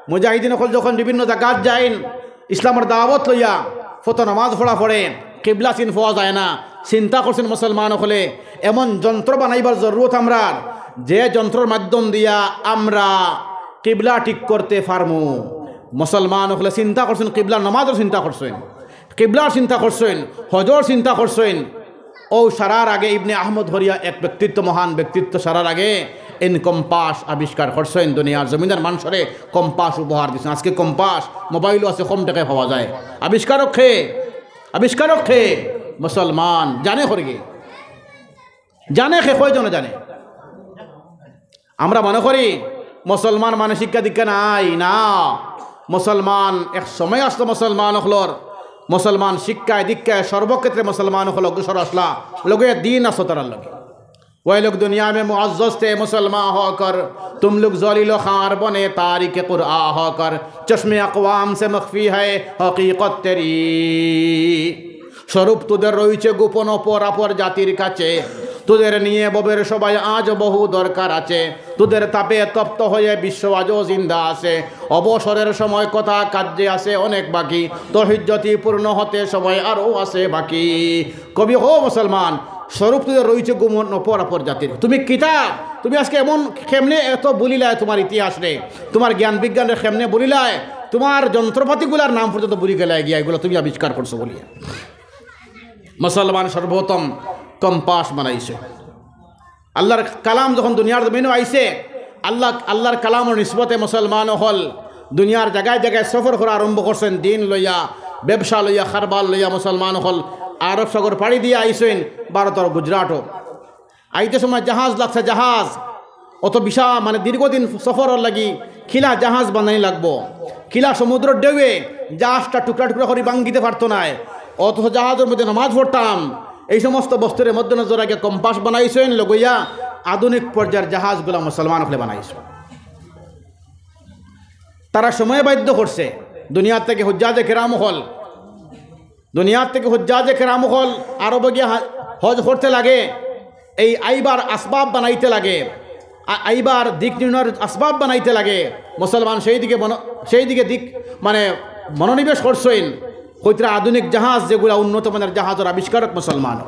মুজাহিদিন অকল যখন বিভিন্ন জাগাত যাইন, ইসলামর দাওয়াত লইয়া, ফতো নমাজ পড়া পড়ে, কিবলা চিন পাওয়া যায় না। চিন্তা করছইন মুসলমান অকলে, এমন যন্ত্র বানাইবার জরুরত আমরার, যে যন্ত্রর মাধ্যম দিয়া আমরা কিবলা ঠিক করতে পারমু। মুসলমান অকলে চিন্তা করছইন, কিবলা নমাজর চিন্তা করছইন, কিবলার চিন্তা করছইন, হজর চিন্তা করছইন। অউ সারার আগে ইবনে আহমদ হরিয়া এক ব্যক্তিত্ব, মহান ব্যক্তিত্ব, সারার আগে ইন কম্পাস আবিষ্কার করছইন, দুনিয়ার জমিনর মানষরে কম্পাস উপহার দিছইন। আজকে কম্পাস মোবাইলো আছে, কম টেকায় পাওয়া যায়। আবিষ্কারক কে? আবিষ্কারক কে? মুসলমান। জানে করিগি? জানে কে? কয়জনে জানে? আমরা মনে করি মুসলমান মানে শিক্ষা দীক্ষা নাই, না। মুসলমান এক সময় আছলো, মুসলমান অকলর, মুসলমান শিক্ষায় দীক্ষায় সর্বক্ষেত্রে মুসলমান অকল অগ্রসর আছলা, লগে দিন আছলো তারার লগে। وَإِلَى الدُّنْيَا مُعَزَّزْ تَ مُسَلْمَانَ هو کر، تُم لوگ ذَلِيلِ خَارِ بَنَے تَارِکِ قُرْآنِ ہو کر، چشمِ اقوام سے مخفی ہے حقیقت تیری۔ স্বরূপ তোদের রয়েছে গোপন অপরাপর জাতির কাছে, তোদের নিয়ে ভবের সভায় আজও বহু দরকার আছে, তোদের তাপে তপ্ত হয়ে বিশ্ব আজও জিন্দা আছে। অবসরের সময় কথা কার্যে আছে অনেক বাকি, তহিজ্জতি পূর্ণ হতে সময় আরও আছে বাকি। কবি, হো মুসলমান, স্বরূপ তোদের রয়েছে গোপন অপরাপর জাতির। তুমি কিতা, তুমি আজকে এমন কেমনে এত ভুলিলায় তোমার ইতিহাসরে, তোমার জ্ঞান বিজ্ঞানরে কেমনে ভুলিলায়, তোমার যন্ত্রপাতিগুলার নাম পর্যন্ত ভুলি গেলায় গিয়া, এগুলা তুমি আবিষ্কার করছো বলিয়া। মুসলমান সর্বপ্রথম কম্পাস বানাইছে। আল্লাহর কালাম যখন দুনিয়ার জমিনো আইছে, আল্লাহ, আল্লাহর কালামর নিসবতে মুসলমান অকল দুনিয়ার জাগায় জাগায় সফর করা আরম্ভ করছইন, দিন লইয়া, ব্যবসা লইয়া, কারবার লইয়া মুসলমান অকল আরব সাগর পাড়ি দিয়া আইছইন ভারতর গুজরাটও। আইতে সময় জাহাজ লাগছে, জাহাজ। অত বিশাল, মানে, দীর্ঘদিন সফরর লাগি কিলা জাহাজ বানানি লাগবো, কিলা সমুদ্রর ঢেউয়ে জাহাজটা টুকরা টুকরা করি ভাঙ্গিতে পারতো নায়। অথচ জাহাজর মধ্যে নমাজ পড়তাম, এই সমস্ত বস্তুরে মধ্যে নজর রাখিয়া কম্পাস বানাইছইন, লগইয়া আধুনিক পর্যায়ের জাহাজগুলা মুসলমান অকলে বানাইছইন। তারা সময় বাধ্য করছে, দুনিয়া থাকি হুজ্জাজে কেরাম অকল দুনিয়ার থাকি হুজ্জাজে কেরাম অকল আরব গিয়া হা-, হজ করতে লাগে, এই আইবার আসবাব বানাইতে লাগে, আ-, আইবার দিক নির্ণয়ের আসবাব বানাইতে লাগে। মুসলমান সেই দিকে মনো-, সেই দিকে দিক মানে মনোনিবেশ করছইন। কইতরা আধুনিক জাহাজ, যেগুলা উন্নত মানের জাহাজর আবিষ্কারক মুসলমান।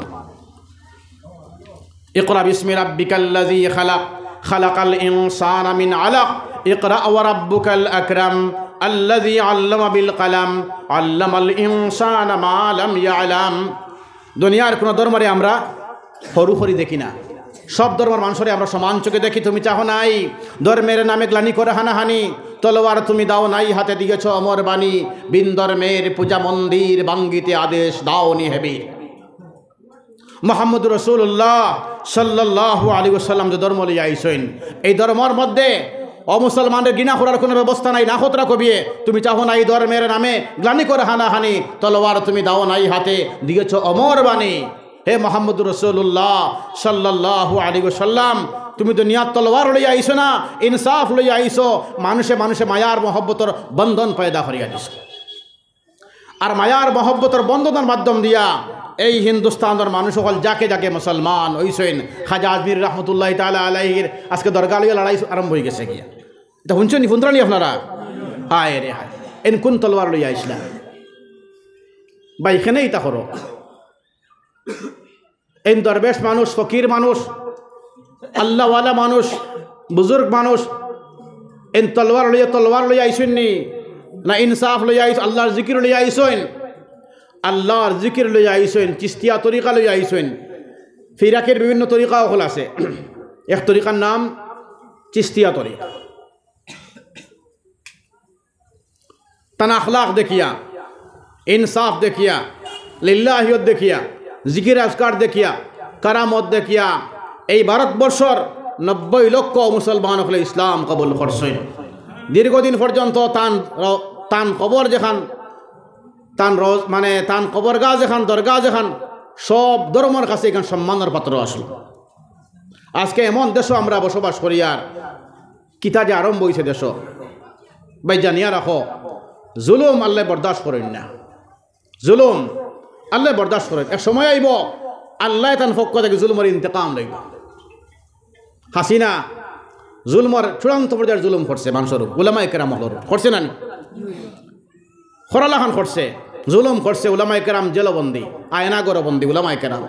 اقرأ باسم ربك الذي خلق، خلق الإنسان من علق، اقرأ وربك الأكرم، الذي علم بالقلم، علم الإنسان ما لم يعلم। দুনিয়ার কোনো ধর্মরে আমরা হুরু করি দেখি না, সব ধর্মর মানুষরে আমরা সমান চোখে দেখি। তুমি চাও নাই ধর্মের নামে গ্লানি করে হানাহানি, তলোয়ার তুমি দাও নাই হাতে, দিয়েছ অমর বাণী, ভিন ধর্মের পূজা মন্দির ভাঙ্গিতে আদেশ দাও নি হেবি। মোহাম্মদ রসুল্লাহ সাল্লাল্লাহু আলাইহি ওয়াসাল্লাম যে ধর্ম লইয়া আইছইন, এই ধর্মর মধ্যে অমুসলমানরে ঘৃণা করার কোনো ব্যবস্থা নাই। না খতরা কবিয়ে, তুমি চাও না এই ধর্মের নামে গ্লানি করে হানাহানি, তলোয়ার তুমি দাও নাই হাতে, দিয়েছ অমর বাণী। হে মোহাম্মদ রসুল্লাহ সাল্লাল্লাহু আলাইহি ওয়াসাল্লাম, তুমি দুনিয়াত তলোয়ার লইয়া আইছো না, ইনসাফ লইয়া আইছো। মানুষে মানুষে মায়ার মহব্বতর বন্ধন পয়দা করিয়া দিছো। আর মায়ার মহব্বতর বন্ধনর মাধ্যম দিয়া এই হিন্দুস্তানর মানুষ অকল জাকে জাকে মুসলমান অইছইন। খাজা আজমির রহমতুল্লাহ তাআলা আলাইহির আজকে দরগা লইয়া লড়াই আরম্ভ অই গেছে গিয়া। ইতা হুনছইন নি, হুনতরা নি আপনারা? হায় রে হায়, এন কোন তলোয়ার লইয়া আইছলা? ভাই, কেনে ইতা করো? এইন দরবেশ মানুষ, ফকির মানুষ, আল্লাহওয়ালা মানুষ, বুজুর্গ মানুষ, এইন তলোয়ার লইয়া, তলোয়ার লইয়া আইছইন নি? না ইনসাফ লইয়া আইছ-, আল্লাহর জিকির লইয়া আইছইন? আল্লাহর জিকির লইয়া আইছইন, চিস্তিয়া তরিকা লইয়া আইছইন। ফিরাকের বিভিন্ন তরিকা অকল আছে। এক তরিকার নাম চিস্তিয়া তরিকা। তান আখলাক দেখিয়া, ইনসাফ দেখিয়া, লিল্লাহিয়ত দেখিয়া, জিকির আজকার দেখিয়া, কারামত দেখিয়া, এই ভারতবর্ষর নব্বই লক্ষ মুসলমান অকলে ইসলাম কবুল করছইন। দীর্ঘদিন পর্যন্ত তান র-, তান কবর যেখান, তান রজ-, মানে তান কবরগা যেখান, দরগা যেখান, সব ধর্মর কাছে এখান সম্মানর পাত্র আছিল। আজকে এমন দেশো আমরা বসবাস করি, আর কিতা যে আরম্ভ অইছে দেশো। ভাই, জানিয়া রাখো, জুলুম আল্লায় বরদাস্ত করইন না। জুলুম আল্লায় বরদাস্ত করইন। এক সময় আইবো, আল্লায় তান পক্ষ থাকি জুলুমর ইন্তেকাম লইবা। হাসিনা জুলুমর চূড়ান্ত পর্যায়ের জুলুম করছে মানষর উপর, উলামায়ে কেরাম অকলর উপর। করছে না নি? করালাখান করছে, জুলুম করছে, উলামায়ে কেরাম জেলবন্দি, আয়না ঘরবন্দি, উলামায়ে কেরাম।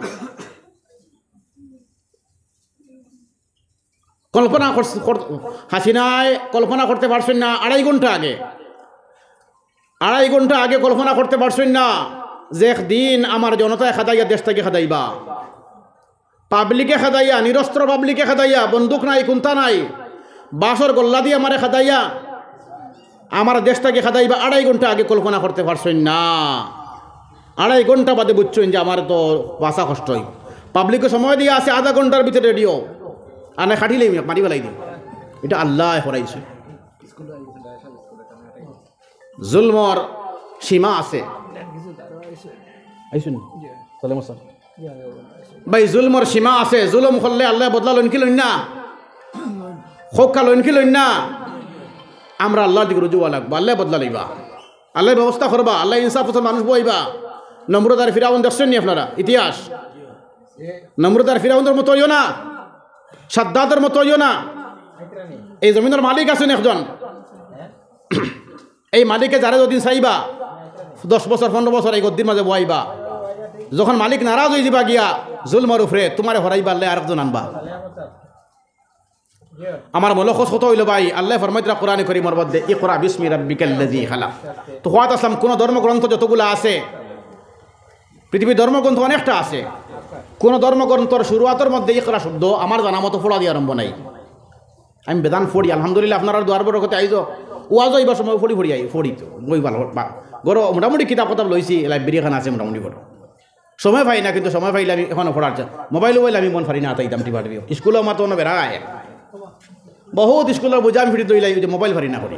কল্পনা করছ-, কর-, হাসিনায় কল্পনা করতে পারছইন না আড়াই ঘন্টা আগে, আড়াই ঘন্টা আগে কল্পনা করতে পারছইন না যে একদিন আমার জনতায় খেদাইয়া দেশ থাকি খেদাইবা। পাবলিকে খেদাইয়া, নিরস্ত্র পাবলিকে খেদাইয়া, বন্দুক নাই, কুন্তা নাই, বাঁশর গল্লা দি আমারে খেদাইয়া আমার দেশ থাকি খেদাইবা, আড়াই ঘন্টা আগে কল্পনা করতে পারছইন না। আড়াই ঘন্টা বাদে বুঝছইন যে আমার তো বাঁচা কষ্ট অইবো। পাবলিকে সময় দিয়া আছে আধা ঘন্টার ভিতরে রেডি অও, আর না কাটিলেই মারি ফালাই দিও। ইটা আল্লায় করাইছে। জুলমর সীমা আছে। আইছইন নি? সালাম আলাইকুম। ভাই, জুলমর সীমা আছে। জুলুম করলে আল্লায় বদলা লইন কি লইন না? কউক্কা লইন কি লইন না? আমরা আল্লার দিকে রুজু অওয়া লাগবো। আল্লায় বদলা লইবা, আল্লায় ব্যবস্থা করবা, আল্লায় ইনসাফ পথর মানুষ বওয়াইবা। নমরুদ আর ফিরাউন দেখছইন নি আপনারা ইতিহাস? নমরুদ আর ফিরাউনর মতো অইও না, সাদ্দাদর মতো অইও না। এই জমিনর মালিক আছইন একজন, এই মালিকে যারে যতদিন চাইবা, দশ বছর, পনরো বছর এই গদ্দির মাঝে বওয়াইবা। যখন মালিক নারাজ অইযিবা গিয়া জুলমর উপরে, তুমারে হরাইবার লাগি আরেকজন আনবা। আমার মূল কথা অইলো ভাই, আল্লায় ফরমাইতরা কোরআনে করিমর মধ্যে, "ইকরা বিসমি রাব্বিকাল্লাযী খালাক।" তো কওয়াত আছলাম, কুনু ধর্মগ্রন্থ যতগুলা আছে, পৃথিবীর ধর্মগ্রন্থ অনেকটা আছে, কুনু ধর্মগ্রন্থর শুরুয়াতর মধ্যে ইকরা শব্দ আমার জানা মতো পড়া দিয়া আরম্ভ নাই। আমি বেদান পড়ি, আলহামদুলিল্লাহ, আপনারার দোয়ার বরকতে আইজ ওয়াজো আইবার সময় পড়ি পড়ি আই, পড়ি তো, বই ভালা, বা, ঘরো মোটামুটি কিতাব কতাব লইছি, লাইব্রেরি এখান আছে মোটামুটি ঘরো। সময় পাই না, কিন্তু সময় পাইলে আমি এখনো পড়ার চে-, মোবাইল উবাইল আমি মন পারি না, আতাইতাম টিপা টিপি। স্কুলো আমার তো অনো বেড়া আয়। বহুত স্কুলর বুঝা আমি ফিরি দইলাই, ওই যে মোবাইল পারি না করি।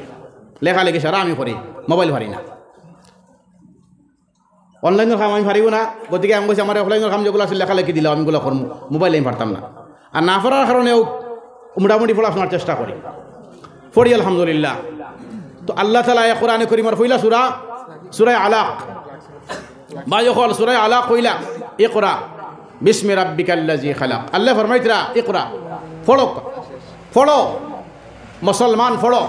লেখালেখি সারা আমি করি, মোবাইল পারি না। অনলাইনর কাম আমি পারিও না, গতিকে আমি কইছি, আমার অফলাইনর কাম যেগুলা আছে, লেখালেখি দিলাও, আমি এগুলা করমু, মোবাইল আমি পারতাম না। আর না পারার কারণেও মোটামুটি পড়াশোনার চেষ্টা করি, পড়ি আলহামদুলিল্লাহ। তো আল্লাহ তাআলা এই কোরআনে করিমর পয়লা সূরা, সূরা আলাক, ভাই অকল, সূরা আলাক কইলা, ইকরা বিসমি রাব্বিকাল্লাযী খালাক। আল্লায় ফরমাইতরা, ইকরা, পড়ো, পড়ো, মুসলমান পড়ো।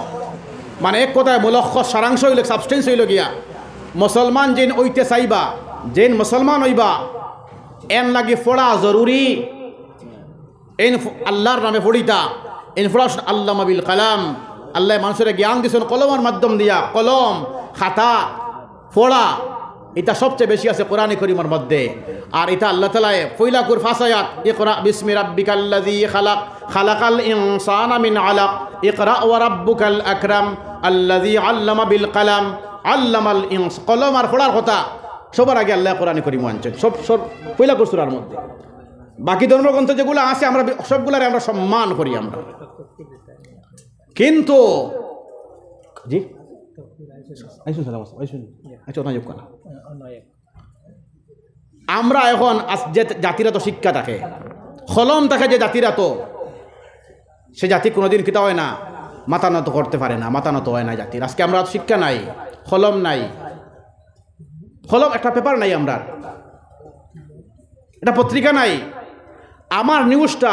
মানে এক কথায় মুলখস, সারাংশ অইলো, substance অইলো গিয়া, মুসলমান যেইন অইতে চাইবা, যেইন মুসলমান অইবা, এন লাগি পড়া জরুরি। এইন ফ-, আল্লার নামে পড়িতা, এইন পড়া আল্লামা বিল কালাম। আল্লায় মানষরে জ্ঞান দিছইন কলমর মাধ্যম দিয়া, কলম, খাতা, পড়া, ইতা সবচে বেশি আছে কোরআনে করিমর মধ্যে। আর ইতা আল্লাহ তাআলায় পয়লা কুর পাঁচ আয়াত, ইকরা বিসমি রাব্বিকাল্লাযী খালাক, খালাকাল ইনসানা মিন আলাক, ইকরা ওয়া রাব্বুকাল আকরাম, আল্লাযী আল্লামা বিল কালাম, আল্লামাল ইনস-, কলম আর পড়ার কথা সবার আগে আল্লায় কোরআনে করিমো আনছইন। সব, সব পয়লা কুর সূরার মধ্যে। বাকি ধর্মগ্রন্থ যেগুলা আছে, আমরা বি-, সবগুলারে আমরা সম্মান করি আমরা। কিন্তু, জি? আইসুন সালাম, আইসুন। আচ্ছা, ওখানে যোগ করা। আমরা এখন আজ যে জাতির আতো শিক্ষা থাকে, কলম থাকে যে জাতির আতো, সে জাতি কোনোদিন কিতা অয় না, মাথা নত করতে পারে না, মাথা নত অয় না জাতির। আজকে আমরার শিক্ষা নাই, কলম নাই, কলম, একটা paper নাই আমরার, একটা পত্রিকা নাই। আমার news টা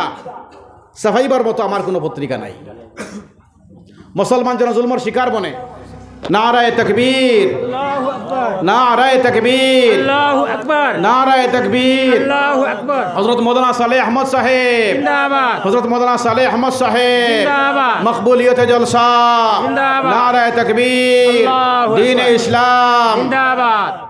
ছাপাইবার মতো আমার কোনো পত্রিকা নাই। মুসলমান যেন জুলুমর শিকার বনে। নারায়ে তাকবীর, আল্লাহু আকবার। নারায়ে তাকবীর, আল্লাহু আকবার। নারায়ে তাকবীর। আল্লাহু আকবার। হযরত মাওলানা সালেহ আহমদ সাহেব, জিন্দাবাদ। হযরত মাওলানা সালেহ আহমদ সাহেব, জিন্দাবাদ। মকবুলিয়তে জলসা, জিন্দাবাদ। নারায়ে তাকবীর, আল্লাহু আকবার। দ্বীনে ইসলাম, জিন্দাবাদ।